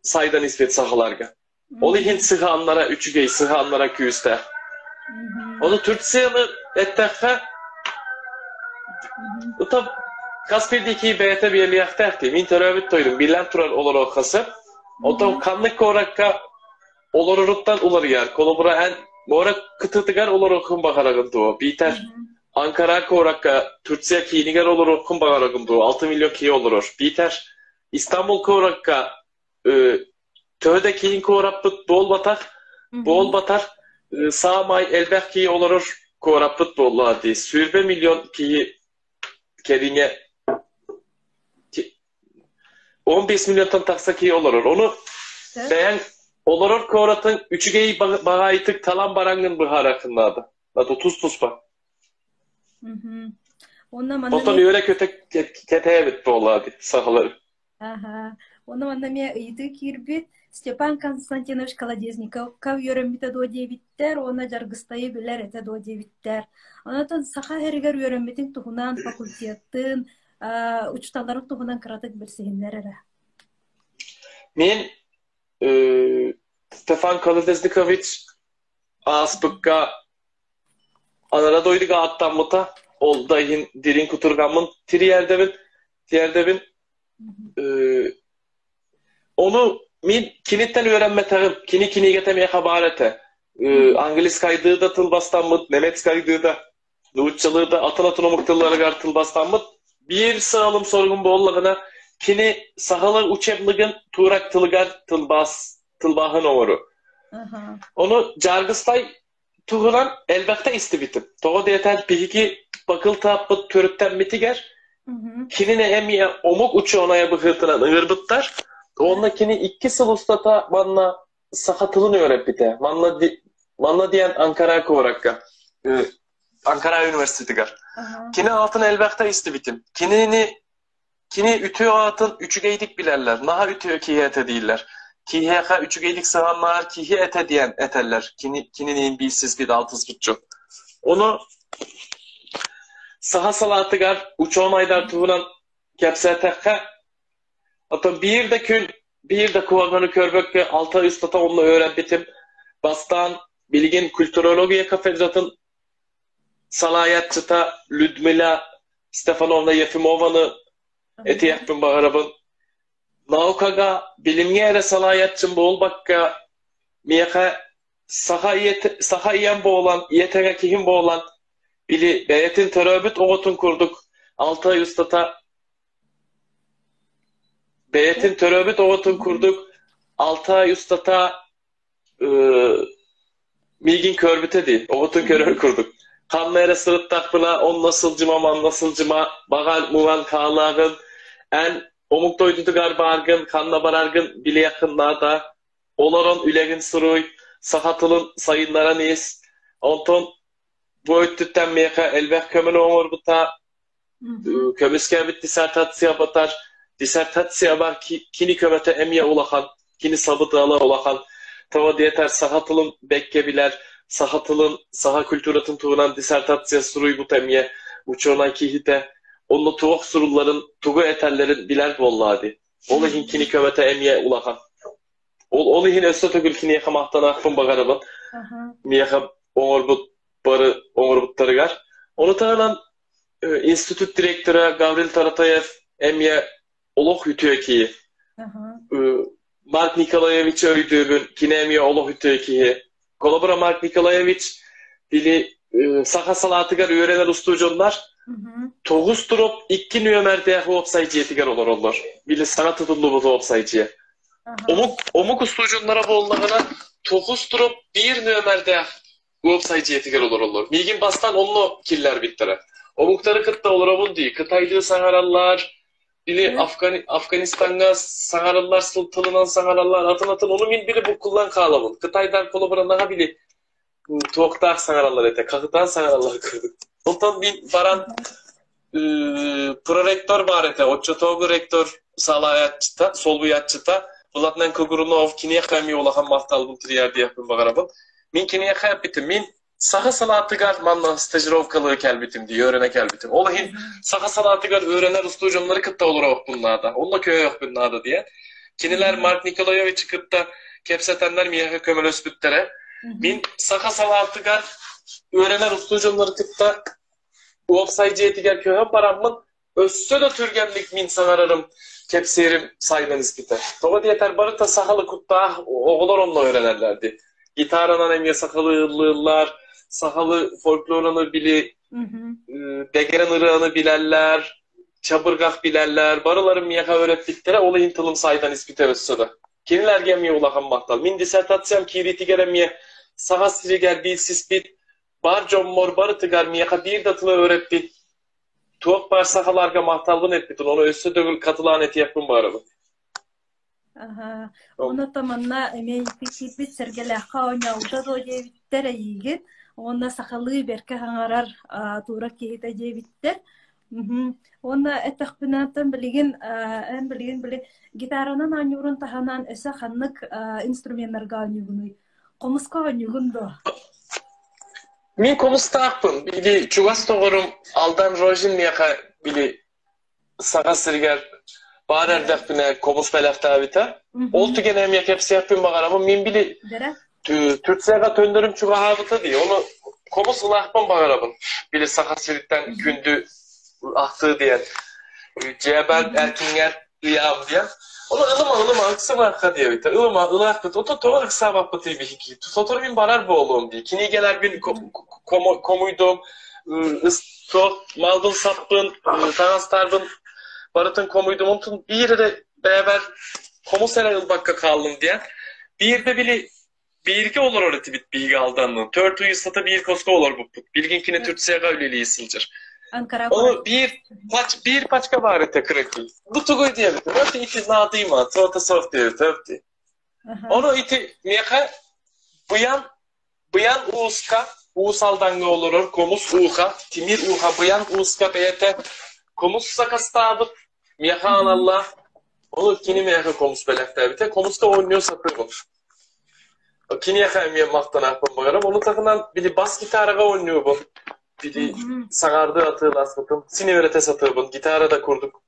S1: сайдан испит сахаларга. Ол иһин сыһыаннара үчүгэй, сыһыаннара күүстээх. Ону Турцияны эттэххэ, ыта хас биирдии бэйэтэ биэлиэхтээх дии. Мин төрөөбүт дойдум, биллэн турар олоруохха сөп. Оттон ханнык куоракка олороруттан уларыйар. Холобура, эн муора кытыытыгар олоруоххун баҕарагын дуо? Биитэр Анкара куоракка Турция киинигэр олоруоххун баҕарагын дуо? 6 миллион киһи олорор. Биитэр Истанбул куоракка төһө да киин куораппыт буолбатах, буолбатар саамай элбэх киһи олорор куораппыт буолла дии. 20 миллион киһи кэриҥэ 15 миллионтан тахса киһи олорор. Ону бэйэҥ олорор куоратын үчүгэй баҕайытык талан бараҥҥын быһаараргын наада. Надо тус-туспа.
S2: Онно манна
S1: Оттон үөрэ-көтө кэтээбит буолла сахалар.
S2: Аха. Онно манна эмиэ ыйытыы киирбит. Степан Константинович Колодезниковка үөрэммитэ дуо диэбиттэр уонна Дьаргыстайы билэр этэ дуо диэбиттэр. Онон саха сиригэр үөрэммитин туһунан факультеттын, учууталларын туһунан кыратык билсиһиннэр эрэ.
S1: Мин Стефан Колодезникович ааспыкка анара дойдуга аттаммыта. Ол да иһин дириҥ кутургаммын тириэрдэбин, тиэрдэбин. Ону мин киниттэн үөрэммэтэҕим. Кини кинигэтэ миэхэ баар этэ. Английскайдыы да тылбастаммыт, немецкайдыы да, нууччалыы да, атын-атын омук тылларыгар тылбастаммыт. Биир сыалым-соругум буоллаҕына, кини сахалыы учебныгын турок тылыгар тылбаас тылбааһын оҥору. Ону Дьааргыстай туһунан элбэхтэ истибитим. Тоҕо диэтэр, биһиги бакыл тааппыт төрүттэммитигэр кинини эмиэ омук учуонайа быһыытынан ыҥырбыттар. Уонна кини 2 сыл устата манна саха тылын үөрэппитэ. Манна, манна диэн Анкара куоракка, Анкара университетыгар. Кини аатын элбэхтэ истибитим. Кинини кини үтүө аатын үчүгэйдик билэллэр. Наһаа үтүө киһи этэ дииллэр. Киһиэхэ үчүгэйдик сыһыаннаһар киһи этэ диэн этэллэр. Кини кининиин биирсиспит, алтыспыт дьон. Ону саха салаатыгар учуонайдар туһунан кэпсээтэххэ, Оттон биир да күн, биир да куһаҕаны көрбөккө алта ыстата онно үөрэммитим. Бастаан билигин культурология кафедратын салайааччыта Людмила Стефановна Ефимованы этиэхпин баҕарабын. Наукаҕа билимҥэ эрэ салайааччым буолбакка, миэхэ саха, ийэтэ, саха ийэм буолан, ийэтэҥэ киһим буолан, били бэйэтин төрөөбүт оҕотун курдук 6 ый устата Бэйэтин төрөөбүт оҕотун курдук 6 ай устата миигин көрбүтэ дии, оҕотун көрөр курдук. Ханна эрэ сырыттахпына, онно сылдьыма, манна сылдьыма, баҕар муҥан хаалааҕын, эн омук дойдутугар бааргын, ханна бараргын билиэххин наада. Олорон үлэгин суруй, саха тылын сайыннаран ис. Онтон бу өттүттэн миэхэ элбэх көмөнү оҥорбута, Көмүскээбит диссертация батар, диссертациябар кини көмөтө эмиэ улахан, кини сабыдыала улахан. Тоҕо диэтэр саха тылын бэккэ билэр, саха тылын, саха культуратын туһунан диссертация суруйбут эмиэ учуонай киһитэ. Онно туох сурулларын, тугу этэллэрин билэр буоллаа дии. Ол иһин кини көмөтө эмиэ улахан. Ол, ол иһин өссө төгүл киниэхэ махтанаахпын баҕарабын. Миэхэ оҥорбут бары оҥорбуттарыгар. Ону таһынан институт директора Гаврил Таратаев эмиэ олох үтүө киһи. Марк Николаевич өйдүүбүн, кини эмиэ олох үтүө киһи. Холобура Марк Николаевич били саха салаатыгар үөрэнэр устудьуоннар 9 туруп 2 нүөмэрдээх уопсай дьиэтигэр олороллор. Били саҥа тутуллубут уопсай дьиэ. Омук, омук устудьуоннара буоллаҕына 9 туруп 1 нүөмэрдээх уопсай дьиэтигэр олороллор. Миигин бастаан онно киллэрбиттэрэ. Омуктары кытта олоробун дии. Кытайлыы саҥараллар, или Афганистаҥҥа саҥараллар, сыл тылынан саҥараллар, атын-атын. Ону мин били буккуллан хаалабын. Кытайдар холобура били туохтаах саҥараллар этэ, хаһытаан саҥараллар курдук. Онтон мин баран проректор баар этэ, оччотооҕу ректор салайааччыта, солбуйааччыта Владлен Когурунов киниэхэ эмиэ улахан махталбын тириэрдиэхпин баҕарабын. Мин киниэхэ эппитим, мин саха салаатыгар манна стажировкалыы кэлбитим дии, үөрэнэ кэлбитим. Ол иһин саха салаатыгар үөрэнэр устудьуоннары кытта олоруохпун наада, онно көһүөхпүн наада диэн. Кинилэр Марк Николаевичы кытта кэпсэтэннэр миэхэ көмөлөспүттэрэ. Мин саха салаатыгар үөрэнэр устудьуоннары кытта уопсай дьиэтигэр көһөн бараммын, өссө да түргэнник мин саҥарарым, кэпсиирим сайдан испитэ. Тоҕо диэтэр барыта сахалы куттаах оҕолор онно үөрэнэллэр дии. Гитаранан эмиэ сахалыы ыллыыллар, сахалы фольклораны били, дэгэрэн ырыаны билэллэр, чабырҕах билэллэр, барыларын миэхэ үөрэппиттэрэ, ол иһин тылым сайдан испитэ өссө да. Кинилэргэ эмиэ улахан махтал. Мин диссертациям киириитигэр эмиэ саха сиригэр билсиспит бар дьоммор барытыгар миэхэ биир да тылы үөрэппит туох баар сахаларга махталбын эппитин, ону өссө төгүл хатылаан этиэхпин баҕарабын.
S2: Аха. Уонна манна эмиэ киирбит сэргэлээххэ оонньообута дуо диэбиттэр эйиигин. Уонна сахалыы бэркэ хаҥарар туурак киһитэ диэбиттэр. Уонна эттэхпинэ, оттон билигин эн билигин били гитаранан оонньуурун таһынан өссө ханнык инструменнарга оонньуугунуй? Хомуска оонньуугун дуо?
S1: Мин хомустаахпын. Били чугас доҕорум Алдан Рожин миэхэ били саха сиригэр баар эрдэхпинэ хомус бэлэхтээбитэ. Ол түгэн эмиэ кэпсиэхпин баҕарабын. Мин били Турцияҕа төннөрүм чугаһаабыта дии. Ону хомус ылаахпын баҕарабын. Били саха сириттэн күндү ахтыы диэн. Дьиэбэр эркиҥҥэр ыйаам диэн. Ону ылыма, ылыма, ыксамаахха диэбитэ. Ылыма, ылаахпыт. Ото тоҕо ыксаабаппытый биһиги? Сотору мин барар буолуом дии. Кинигэлэрбин комуйдум, туох малбын саппын, таҥастарбын барытын комуйдум. Онтон биир эрэ бэйэбэр хомус эрэ ылбакка хааллым диэн. Биирдэ били бииргэ олорор этибит биһиги Алданныын. 4 ый устата биир хоско олорбуппут. Билигин кини Турцияҕа үлэлии сылдьар. Ону биир пач биир пачка баар этэ кыракый. Бу тугуй диэбитим. Өтө ити наадыйма, туота суох диэбит, өпти. Ону ити миэхэ быйан Быйан Ууска Уус Алдаҥҥа олорор Комус Ууха, Тимир Ууха Быйан Ууска бэйэтэ комус сакастаабыт, миэхэ аналлаах. Ону кини миэхэ комус бэлэхтээбитэ. Комуска оонньуу сатыыбын. Киниэхэ эмиэ махтанаахпын баҕарам. Ону таһынан били бас гитараҕа оонньуубун. Били саҥардыы атыыласпытым. Син үөрэтэ сатыыбын. Гитара да курдук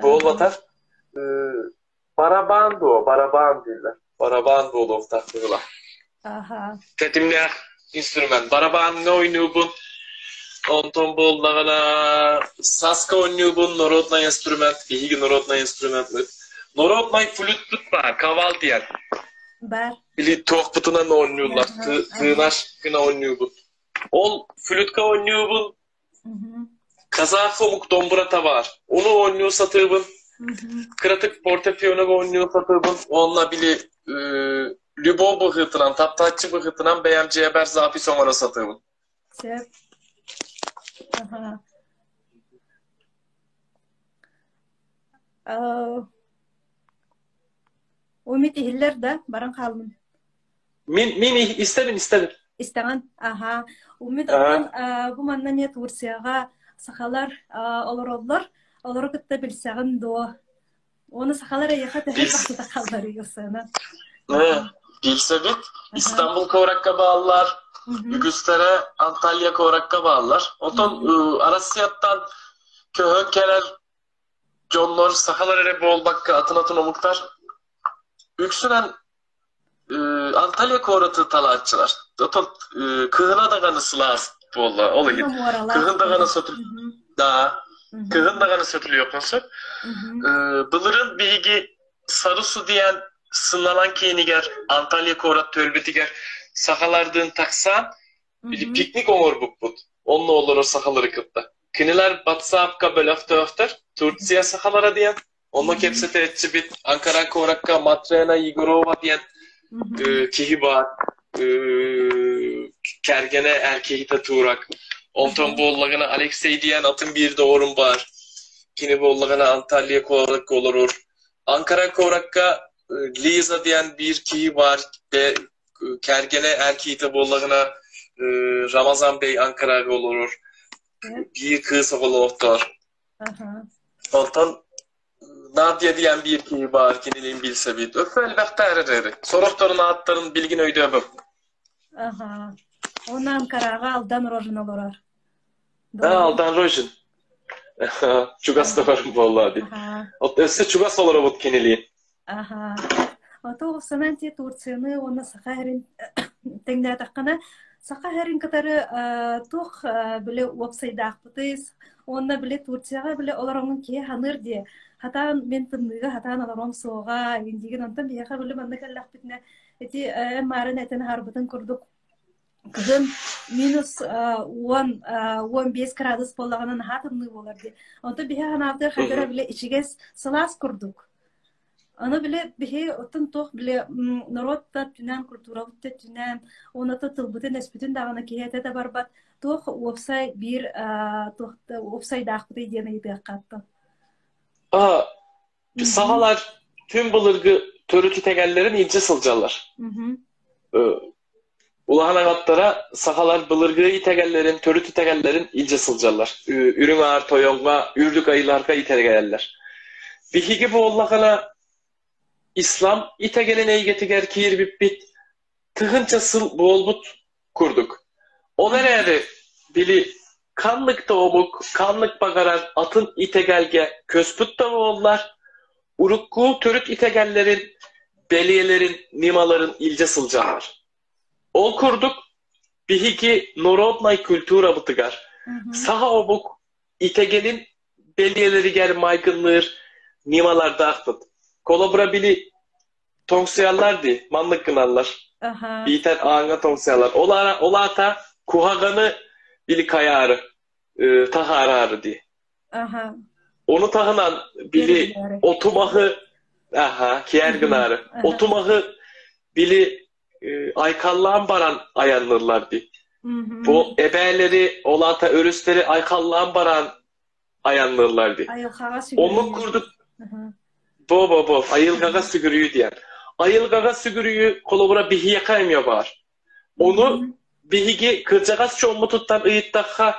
S1: буолбатар. Барабан дуо? Барабан дииллэр. Барабан буолуохтаах быһыылаах. Тэтимнээх инструмент. Барабаҥҥа ойнуубун. Онтон буоллаҕына саска ойнуубун, народный инструмент, биһиги народный инструментмыт. Народный флютпут баар, кавал диэн.
S2: Бар.
S1: Или туохпутунан оонньууллар, тыынаш гына оонньуубут. Ол флютка оонньуубун, Казах омук домбурата баар. Ону оонньуу сатыыбын. Кыратык фортепианоҕа оонньуу сатыыбын. Уонна били любовь быһыытынан, таптааччы быһыытынан бэйэм дьиэбэр запись оҥоро сатыыбын.
S2: Сөп. Аха. Умит иһиллэр да, баран хааллым.
S1: Мин мин истэбин истэбин.
S2: Истэҕин? Аһаа. Умит оттон бу манна эмиэ Турцияҕа сахалар олороллор. Олору кытта билсэҕин дуо? Уонна сахалар эйиэхэ төһө тахсыта хаалларый сыана?
S1: Билсэбит. Истанбул куоракка бааллар. Үгүстэрэ Анталья куоракка бааллар. Оттон Россияттан көһөн кэлэр дьоннор сахалар эрэ буолбакка атын-атын омуктар үксүнэн Анталья куораты талааччылар. Отон кыһына даҕаны сылаас буолла. Ол иһин кыһын даҕаны сөтүл да кыһын даҕаны сөтүлүөххүн сөп. Былырын биһиги Сарысу диэн сынньалаҥ киинигэр Анталья куорат түөлбэтигэр сахалардыын тахсан били пикник оҥорбуппут. Онно олорор сахалары кытта. Кинилэр WhatsApp-ка бөлөхтөөхтөр. Турция сахалара диэн. Онно кэпсэтээччибит Анкара куоракка Матрена Егорова диэн киһи баар. Кэргэнэ эр киһитэ туурак. Онтон буоллаҕына Алексей диэн атын биир доҕорум баар. Кини буоллаҕына Анталья куоракка олорор. Анкара куоракка Лиза диэн биир киһи баар. Кэргэнэ эр киһитэ буоллаҕына Рамазан Бей Анкараҕа олорор. Биир кыыс оҕолоохтор. Онтон Надя диэн биир киһи баар, кинилиин билсэбит. Өссө элбэхтэр эрээри. Сорохторун ааттарын билигин өйдөөбөппүн.
S2: Аха. Уонна Анкараҕа Алдан Рожин олорор.
S1: Да, Алдан Рожин. Чугас да бар буолла дии. Өссө чугас олоробут кинилиин.
S2: Аха. Ото санаан ти Турцияны уонна Саха сирин тэҥнээтэххинэ, Саха сирин кытары туох били уопсайдаахпытый уонна били Турцияҕа били олороҥҥун киһи ханыыр дии. Хатаан мин тымныыга хатаан олоруом суоҕа диигин онтон биһиэхэ били манна кэллэхпитинэ ити маарын этэн аһарбытын курдук Кыһын минус 10, 15 градус буоллаҕына наһаа тымныы буолар дии. Онтон биһи ханаабытыгар хайдара били ичигэс сылаас курдук. Аны били биһи оттон туох били норуот да өттүнэн, культурабыт да өттүнэн, уонна тылбытын өспүтүн даҕаны киһи этэ да барбат туох уопсай биир туох уопсайдаахпытый диэн ыйытыахха оттон.
S1: Сахалар түҥ былыргы төрүт итэҕэллэрин илдьэ сылдьаллар. Улахан аҕаттара сахалар былыргы итэҕэллэрин, төрүт итэҕэллэрин илдьэ сылдьаллар. Үрүҥ Аар Тойоҥҥо, үрдүк айыыларга итэҕэйэллэр. Биһиги буоллаҕына ислам итэҕэлин эйгэтигэр киирбиппит тыһыынча сыл буолбут курдук. Ол эрээри били ханнык да омук, ханнык баҕарар атын итэҕэлгэ көспүт да буоллар, урукку төрүт итэҕэллэрин, бэлиэлэрин, ньымаларын илдьэ сылдьаллар. Ол курдук биһиги народнай культурабытыгар саха омук итэҕэлин бэлиэлэригэр майгынныыр ньымалардаахпыт. Холобура били тоҥсуйаллар дии, маннык гыналлар. Биитэр ааҥҥа тоҥсуйаллар. Ол, ол аата куһаҕаны били хайаары, таһаараары дии. Ону таһынан били отумаһы аха, киэр гынаары. Отумаһы били айкаллаан баран айанныыллар дии. Бу эбээлэри, ол аата өрүстэри айкаллаан баран айанныыллар дии.
S2: Айылҕаҕа
S1: Оннук
S2: сүгүрүйүү.
S1: курдук бо-бо-бо айылҕаҕа сүгүрүйүү диэн. Айылҕаҕа сүгүрүйүү холобура биһиэхэ эмиэ баар. Ону биһиги кырдьаҕас дьоммутуттан ыйыттахха,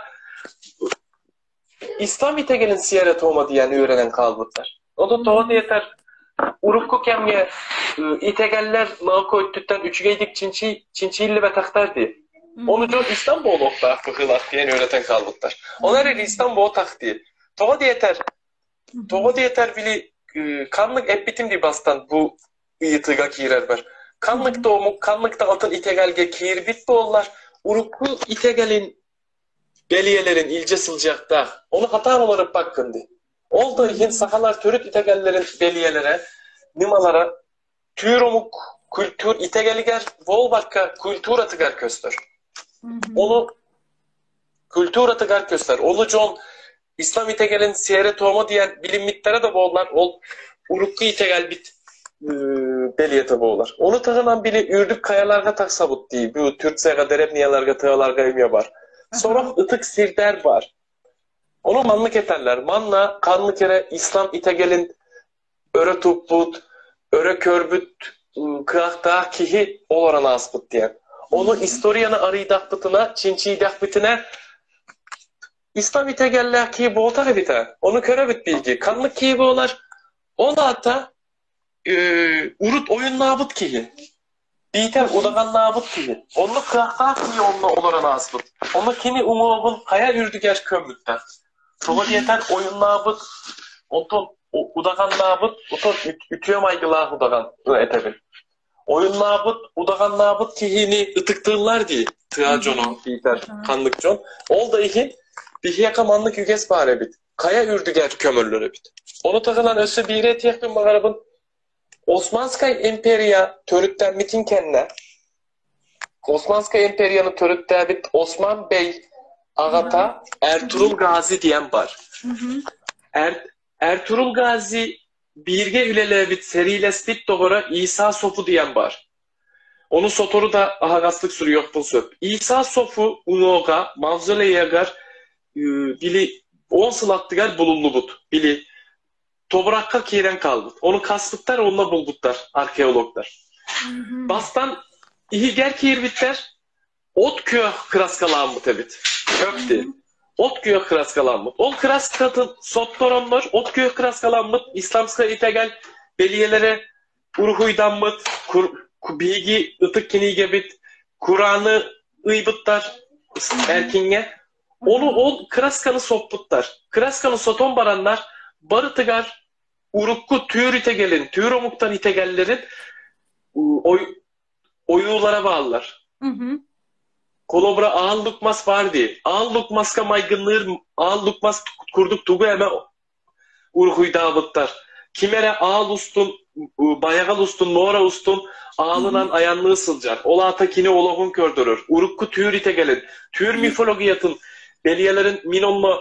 S1: Ислам итэҕэлин сиэрэ-туома диэн үөрэнэн хаалбыттар. Ону тоҕо диэтэр, урукку кэмҥэ итэҕэллэр наука өттүттэн үчүгэйдик чинчийиллибэтэхтэр дии. Ону дьон ислам буолуохтаах быһыылаах диэн үөрэтэн хаалбыттар. Ол эрээри ислам буотах дии. Тоҕо диэтэр, тоҕо диэтэр били ханнык эппитим дии бастан бу ыйытыыга киирэрбэр. Ханнык да омук, ханнык да атын итэҕэлгэ киирбит буоллар, урукку итэҕэлин бэлиэлэрин илдьэ сылдьыахтаах. Ону хатаан уларыппаккын дии. Ол да иһин сахалар төрүт итэҕэллэрин бэлиэлэрэ, ньымалара түүр омук культур итэҕэлигэр буолбакка культуратыгар көстөр. Ону культуратыгар көстөр. Ону дьон ислам итэҕэлин сиэрэ-туома диэн билиммиттэрэ да буоллар, ол урукку итэҕэлбит бэлиэтэ буолар. Ону таһынан били үрдүк хайаларга тахсабыт дии. Бу Турцияга, деревняларга, тыаларга эмиэ бар. Сорох ытык сирдэр бар. Ону маннык этэллэр. Манна ханнык эрэ ислам итэҕэлин өрө туппут, өрө көрбүт кыахтаах киһи олорон ааспыт диэн. Ону историяны арыйдахпытына, чинчийдэхпитинэ Ислам итэҕэллээх киһи буолтах эбитэ. Ону көрөбүт биһиги. Ханнык киһи буолар? Ол аата урут ойуннаабыт киһи. Биитэр удаҕаннаабыт киһи. Оннук кыахтаах киһи онно олорон ааспыт. Ону кини уҥуоҕун хайа үрдүгэр көммүттэр. Тоҕо диэтэр ойуннаабыт, онтон удаҕаннаабыт, отон үтүө майгылаах удаҕан этэбин. Ойуннаабыт, удаҕаннаабыт киһини ытыктыыллар дии тыа дьоно биитэр ханнык дьон. Ол да иһин биһиэхэ маннык үгэс баар эбит. Хайа үрдүгэр көмөллөр эбит. Ону таһынан өссө биири этиэхпин баҕарабын. Османскай империя төрүттэммитин кэннэ Османскай империяны төрүттээбит Осман Бey аҕата Эрtuğrul Gazi диэн бар. Эрtuğrul Gazi Бииргэ үлэлээбит, сэриилэспит доҕоро Иса Софу диэн баар. Ону сотору да аһаҕастык суруйуохпун сөп. Иса Софу уҥуоҕа мавзолейыгар били 10 сыл аттыгар булуллубут. Били тобуракка киирэн хаалбыт. Ону хаспыттар уонна булбуттар археологтар. Бастан иһигэр киирбиттэр, от күөх кырааскаламмыт эбит. Кök диэн. От күөх кырааскаламмыт. Ол кырааскатын соттороннор от күөх кырааскаламмыт исламскай итэҕэл бэлиэлэрэ уруһуйдаммыт биһиги ытык кинигэбит Кураны ыйбыттар эркиҥҥэ. Ону ол кыраасканы соппуттар. Кыраасканы сотон бараннар барытыгар урукку түүр итэгэлин, түүр омуктар итэгэллэрин ойуулара бааллар. Холобура Аал Лукмас баар дии. Аал Лукмаска майгынныыр Аал Лукмас курдук тугу эмэ уруһуйдаабыттар. Ким эрэ аал устун, байаҕал устун, муора устун аалынан айанныы сылдьар. Ол аата кини олоҕун көрдөрөр. Урукку түүр итэгэлин, түүр мифологиятын бэлиэлэрин мин онно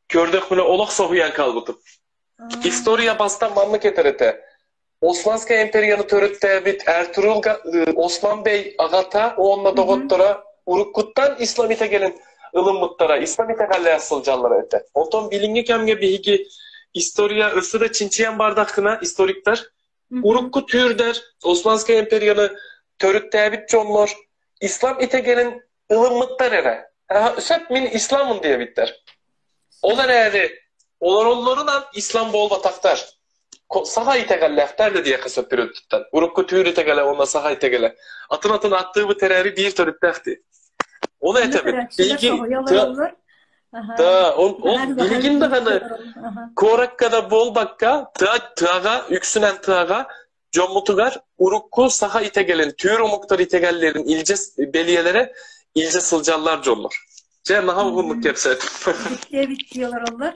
S1: көрдөхпүнэ олох соһуйан хаалбытым. История бастан маннык этэр этэ. Османскай империяны төрүттээбит Эрtuğrul Осман Бey аҕата уонна доҕотторо уруккуттан ислам итэҕэлин ылыммыттара, ислам итэҕэллээх сылдьаллара этэ. Онтон билиҥҥи кэмҥэ биһиги история өссө да чинчийэн бардаххына, историктар урукку түүрдэр Османскай империяны төрүттээбит дьоннор ислам итэҕэлин ылыммыттар эрэ. Сөп мин исламмын диэбиттэр. Ол эрээри олороллорунан ислам буолбатахтар. Саха итэҕэллээхтэр да диэххэ сөп төрүттэн. Урукку түүр итэҕэлэ уонна саха итэҕэлэ. Атын-атын ааттыыбыт эрээри биир төрүттээх дии. Ону этэбин. Биһиги Да, ол билигин даҕаны куоракка да буолбакка, тыа тыаҕа, үксүнэн тыаҕа дьоммутугар урукку саха итэгэлин, түүр омуктар итэгэллэрин илдьэ бэлиэлэрэ илдьэ сылдьаллар дьоннор. Дьэ, наһаа уһуннук кэпсээтим.
S2: Эбит олороллор.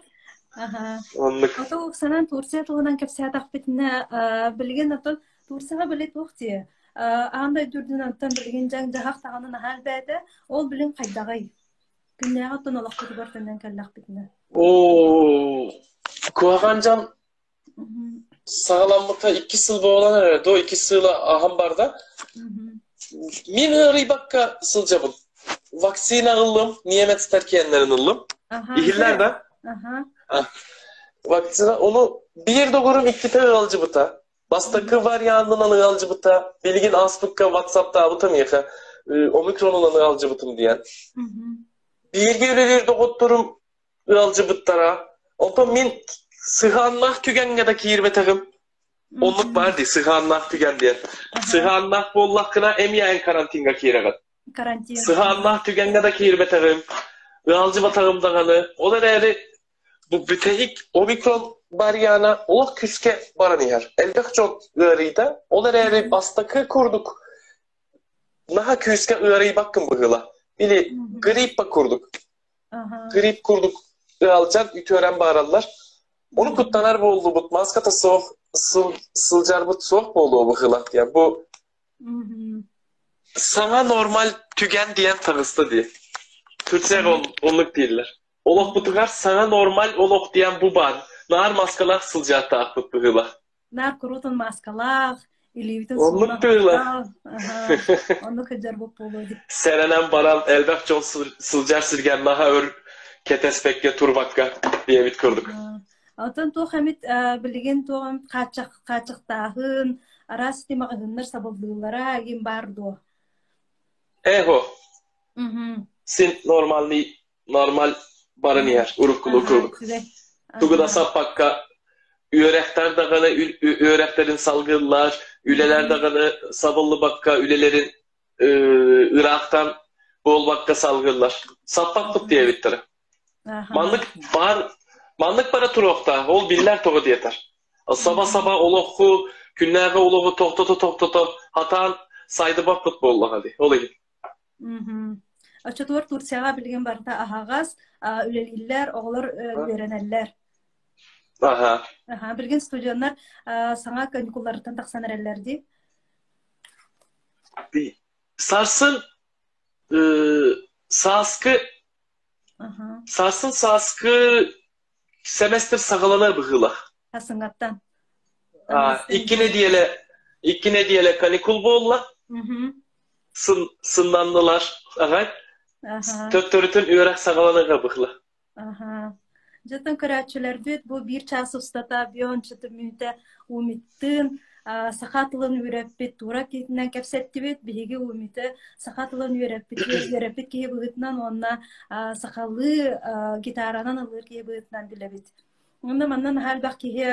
S1: Оннук.
S2: Ото санаан Турция туһунан кэпсээтэхпитинэ, билигин оттон Турцияҕа били туох дии, аан дойду үрдүнэн оттон билигин дьаҥ-дьаһах даҕаны наһаа элбээтэ. Ол билин хайдаҕый? Күннээҕи оттон олохпутугар төннөн кэллэхпитинэ.
S1: Оо, куһаҕан дьон саҕаламмыта 2 сыл буолан эрэр, до 2 сыла аһан барда. Мин ыарыйбакка сылдьабын. Вакцина ыллым, немецтэр киэннэрин ыллым. Иһиллэр да? Вакцина, ону биир доҕорум иккитэ ыалдьыбыта. Бастакы варианынан ыалдьыбыта, билигин ааспыкка WhatsApp'таабыта миэхэ омикронунан ыалдьыбытым диэн. Бииргэ үлэлиир доҕотторум ыалдьыбыттара. Онтон мин сыһыаннаах түгэҥҥэ да киирбэтэҕим. Оннук баар дии, сыһыаннаах түгэн диэн. Сыһыаннаах буоллаххына эмиэ эн карантиҥҥа киирэҕин.
S2: Карантин.
S1: Сыһыаннаах түгэҥҥэ да киирбэтэҕим, ыалдьыбатаҕым даҕаны. Ол эрээри бу бүтэһик омикрон вариана олох күүскэ баран иһэр. Элбэх дьон ыарыйда. Ол эрээри бастакы курдук наһаа күүскэ ыарыйбаккын быһыыла. Или гриппа курдук. Грипп курдук ыалдьан үтүөрэн баараллар. Ону куттанар буоллубут, маската суох сылдьарбыт суох буолуо быһыылаах диэн. Бу саҥа нормаль түгэн диэн таҕыста дии. Турцияҕа оннук дииллэр. Олохпутугар саҥа нормаль олох диэн бу баар. Наар маскалаах сылдьыахтаахпыт быһыылаах.
S2: Наар куруутун мааскалаах, илиибитин
S1: Оннук
S2: сууна
S1: тыыла.
S2: Оннук сылдьарбыт буолуо дии.
S1: Сэрэнэн баран элбэх дьон сылдьар сиргэ наһаа өр кэтэспэккэ турбакка диэбит курдук.
S2: Оттон туох эмит билигин туох эмит хааччахтааһын, араас ити маҕаһыыннар сабыллыылара игин баар дуо?
S1: Эхо. Син нормальный нормаль баран иһэр уруккулуу курдук. Тугу да саппакка үөрэхтэр даҕаны үөрэхтэрин салгыыллар, үлэлэр даҕаны сабыллыбакка үлэлэрин ыраахтан буолбакка салгыыллар. Саппаппыт диэбиттэрэ. Маннык бар маннык бара туруохтаах, ол биллэр тоҕо диэтэр. Саба-саба олохху, күннээҕи олоҕу тохтото-тохтото хатаан сайдыбаппыт буоллаҕа дии. Ол иһин.
S2: Оччотугар Турцияҕа билигин барыта аһаҕас, үлэлииллэр, оҕолор үөрэнэллэр.
S1: Аха.
S2: Аха, билигин студеннар саҥа каникулларыттан тахсан эрэллэр дии.
S1: Сарсын сааскы сарсын сааскы семестр саҕаланар быһыылаах.
S2: Саҥаттан.
S1: 2 нэдиэлэ 2 нэдиэлэ каникул буолла. Сын, сыннаннылар аҕай. Төттөрүтүн үөрэх саҕаланыаҕа быһыылаах.
S2: Аха. Дьэтин көрөөччүлэрбит бу биир чаас устата бионча мүнүүтэ Умиттыын саха тылын үөрэппит тура киһитинэн кэпсэттибит. Биһиги Умиты саха тылын үөрэппит үөрэппит киһи быһыытынан уонна сахалыы гитаранан ыллыыр киһи быһыытынан билэбит. Онно манна наһаа элбэх киһи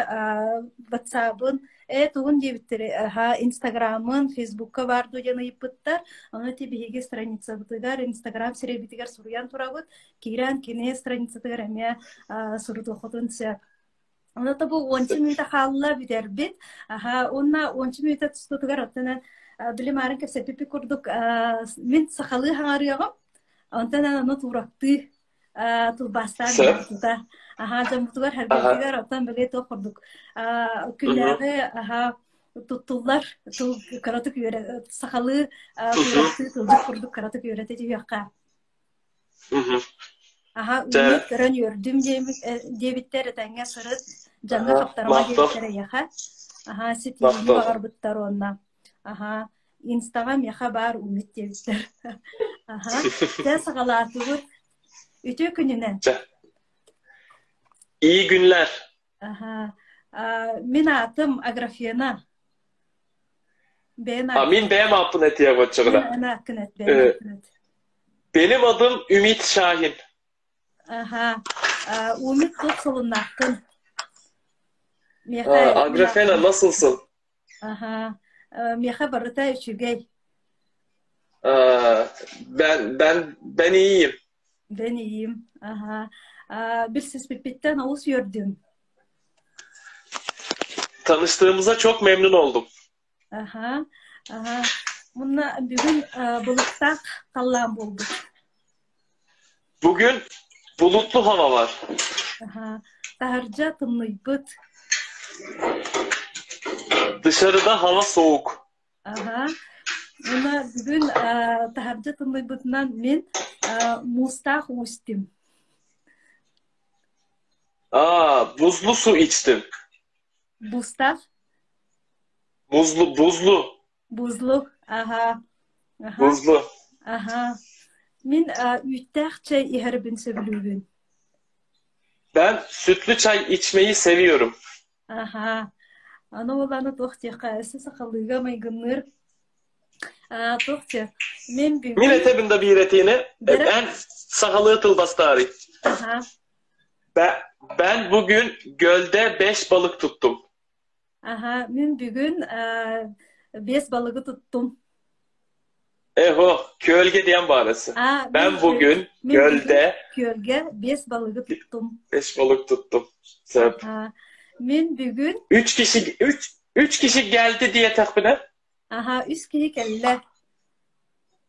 S2: ватсабын, ээ тугун диэбиттэр, аһа инстаграмын, фейсбукка баар дуо диэн ыйыппыттар. Ону ити биһиги страницабытыгар, инстаграм сирэйбитигэр суруйан турабыт. Киирэн кини страницатыгар эмиэ сурутуоххутун сөп. Онно бу уонча мүнүүтэ хаалла бүтэрбит. Аһа, уонна уонча мүнүүтэ тустуутугар оттон били маарын кэпсэппиппит курдук мин сахалыы хаҥарыаҕым. Онтон аны туурактыы тылбаастаан тута аһаа дьоммутугар сэргэбитигэр оттон били туох курдук күннээҕи аһаа туттуллар тыл кыратык үөрэ сахалыы туурактыы тылдьыт курдук кыратык үөрэтэ түһүөххэ. Аһаа үүнүт көрөн үөрдүм диэбиттэр этэҥҥэ сырыт дьаҥҥа хаптарыма диэбиттэр эйиэхэ. Аһаа ситиһиини баҕарбыттар уонна аһаа Инстаҕа миэхэ баар умит диэбиттэр. Аха. Дьэ саҕалаатыбыт. Үтүө күнүнэн.
S1: Чэ. İyi günler.
S2: Аха. Мин аатым Аграфена. Бэйэн
S1: А мин бэйэм ааппын этиэ баччаҕына.
S2: Эн ааккын эт, бэйэн ааккын эт.
S1: Benim adım Ümit Şahin.
S2: Аха. Умит туох солуннааххын? Миэхэ
S1: Аграфена nasılsın?
S2: Аха. Миэхэ барыта үчүгэй.
S1: Ben ben ben iyiyim.
S2: Ben iyiyim. Аха. Билсиспиппиттэн олус үөрдүм.
S1: Tanıştığımıza çok memnun oldum.
S2: Аха. Аха. Мунна бүгүн былыттаах халлаан буолбут.
S1: Bugün bulutlu hava var.
S2: Аха. Таһырдьа тымныйбыт.
S1: Dışarıda hava soğuk.
S2: Аха. Уонна бүгүн таһырдьа тымныйбытынан мин муустаах уу истим.
S1: Aa, buzlu su içtim.
S2: Буустаах?
S1: Buzlu, buzlu.
S2: Buzlu. Аха. Аха.
S1: Buzlu.
S2: Аха. Мин үүттээх чэй иһэрбин сөбүлүүбүн.
S1: Ben sütlü çay içmeyi seviyorum.
S2: Аха. Аны ол аны туох диэххэ өссө сахалыыга майгынныыр туох диэ мин
S1: Мин
S2: бүгүн
S1: этэбин да биир этиини.
S2: бэрэ
S1: Ben сахалыы тылбастаарый.
S2: аха
S1: Ben, ben bugün gölde beş balık tuttum.
S2: аха мин бүгүн биэс балыгы туттум.
S1: Eho, kölge diyen baresi.
S2: А мин
S1: Ben
S2: кү
S1: bugün
S2: мин бүгүн
S1: gölde
S2: күөлгэ биэс балыгы туттум.
S1: beş balık tuttum. Söp.
S2: Аха мин бүгүн
S1: Üç kişi üç kişi geldi diye tahminen.
S2: аха үс киһи кэллэ.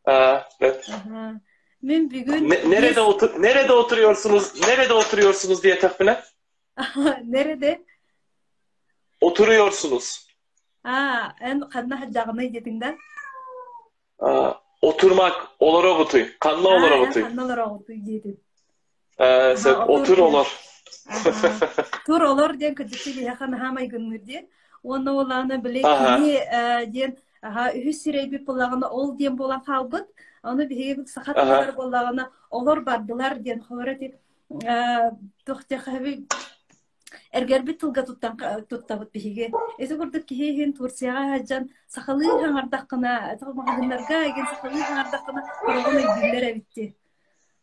S1: Aa, evet.
S2: Аха мин бүгүн
S1: Nerede
S2: биэс
S1: otur nerede oturuyorsunuz? Nerede oturuyorsunuz diye tahminen.
S2: Nerede?
S1: Oturuyorsunuz.
S2: Аа эн ханна сылдьаҕыный диэтиҥ да?
S1: Aa, oturmak olorogutuy. Kanlı
S2: Аа эн
S1: olorogutuy.
S2: ханна олороҕутуй диэтин.
S1: Ee,
S2: Аха
S1: sen
S2: отур
S1: otur
S2: диэн.
S1: olur.
S2: Аха. Тур олор диэн кырдьыкты биһиэхэ наһаа майгынныыр диэн. Уонна уолаана били
S1: Aha.
S2: кини диэн аха үһүс сирэйбит буоллаҕына ол диэн буолан хаалбыт. Ону биһиги саха тылыгар
S1: Aha.
S2: буоллаҕына олор бардылар диэн холоро ити туох диэхэ эргэрбит тылга туттан туттабыт биһиги. Ити курдук киһи иһин Турцияҕа сылдьан сахалыы хаҥардаххына, маҕаһыыннарга игин сахалыы хаҥардаххына хороҕун өйдүүллэр эбит дии.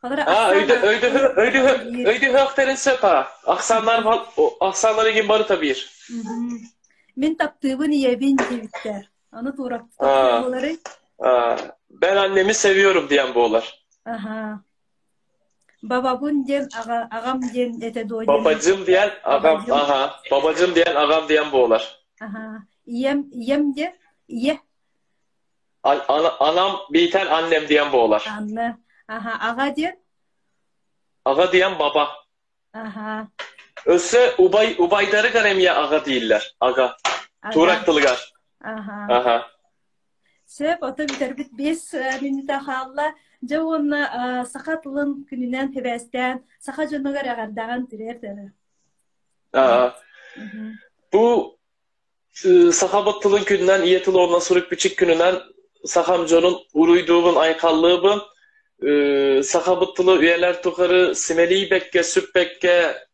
S2: Холоро
S1: Aa,
S2: ахсаан
S1: öyle öyle öyle
S2: биир.
S1: öyle höklerin söpa. Aksanlar aksanları gibi barı tabii.
S2: Мин таптыыбын ийэбин диэбиттэр. Аны туураппытах
S1: Aa,
S2: буоларый?
S1: aa, ben annemi seviyorum diyen bu olar.
S2: Аһаа. Бабабын диэн аҕа, аҕам диэн этэ дуо диэн
S1: Babacım diyen agam
S2: бабадьым.
S1: aha. Babacım diyen agam diyen bu olar.
S2: Аһаа. Ийэм, ийэм диэн ийэ
S1: Anam biten annem diyen bu olar.
S2: Анна. Аһаа, аҕа диэн
S1: Aga diyen baba.
S2: Аһаа,
S1: Öse ubay ubaydarı garemiye aga değiller. Aga.
S2: аҕа.
S1: Turak tılıgar.
S2: Аһаа.
S1: Aha.
S2: Сөп, ото бүтэрбит биэс мүнүүтэ хаалла. Дьэ уонна саха тылын күнүнэн хибээстээн, саха дьонугар эҕэрдэҕин тириэрдэрэ.
S1: Aha.
S2: Мгм.
S1: Bu Sahabat tılın gününden, iyi tıl ondan suruk biçik gününden Sahamconun uruyduğun aykallığın Sahabat tılı üyeler tukarı simeli bekke süpbekke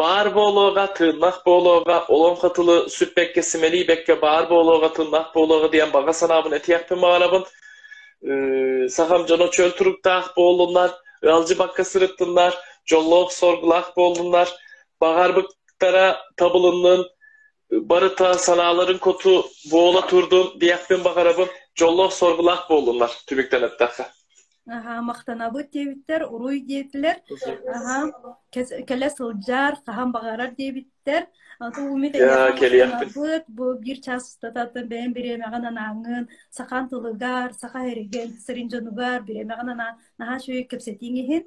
S1: Бар буолуоҕа, тыыннаах буолуоҕа, олоҥхо тылы сүппэккэ, симэлийбэккэ баар буолуоҕа, тыыннаах буолуоҕа диэн баҕа санаабын этиэхпин баҕарабын. Сахам дьоно чөл туруктаах буоллуннар, ыалдьыбакка сырыттыннар, дьоллоох соргулаах буоллуннар, баҕарбыттара табылыннын, барыта санааларын хоту буола турдун диэхпин баҕарабын, дьоллоох соргулаах буоллуннар түмүктэн эттэххэ.
S2: Аһаа, махтанабыт диэбиттэр, уруй диэтилэр. Аһаа, кэлэ сылдьар, хаһан баҕарар диэбиттэр. Антон Умит
S1: Я
S2: эйиэхэ
S1: кэлиэхпин.
S2: махтанабыт. Бу биир чаас устататтан бэйэм бириэмэҕин анааҥҥын, сахан тылыгар, саха эригин, сирин дьонугар бириэмэҕин анаан наһаа үчүгэй кэпсэтииҥ иһин.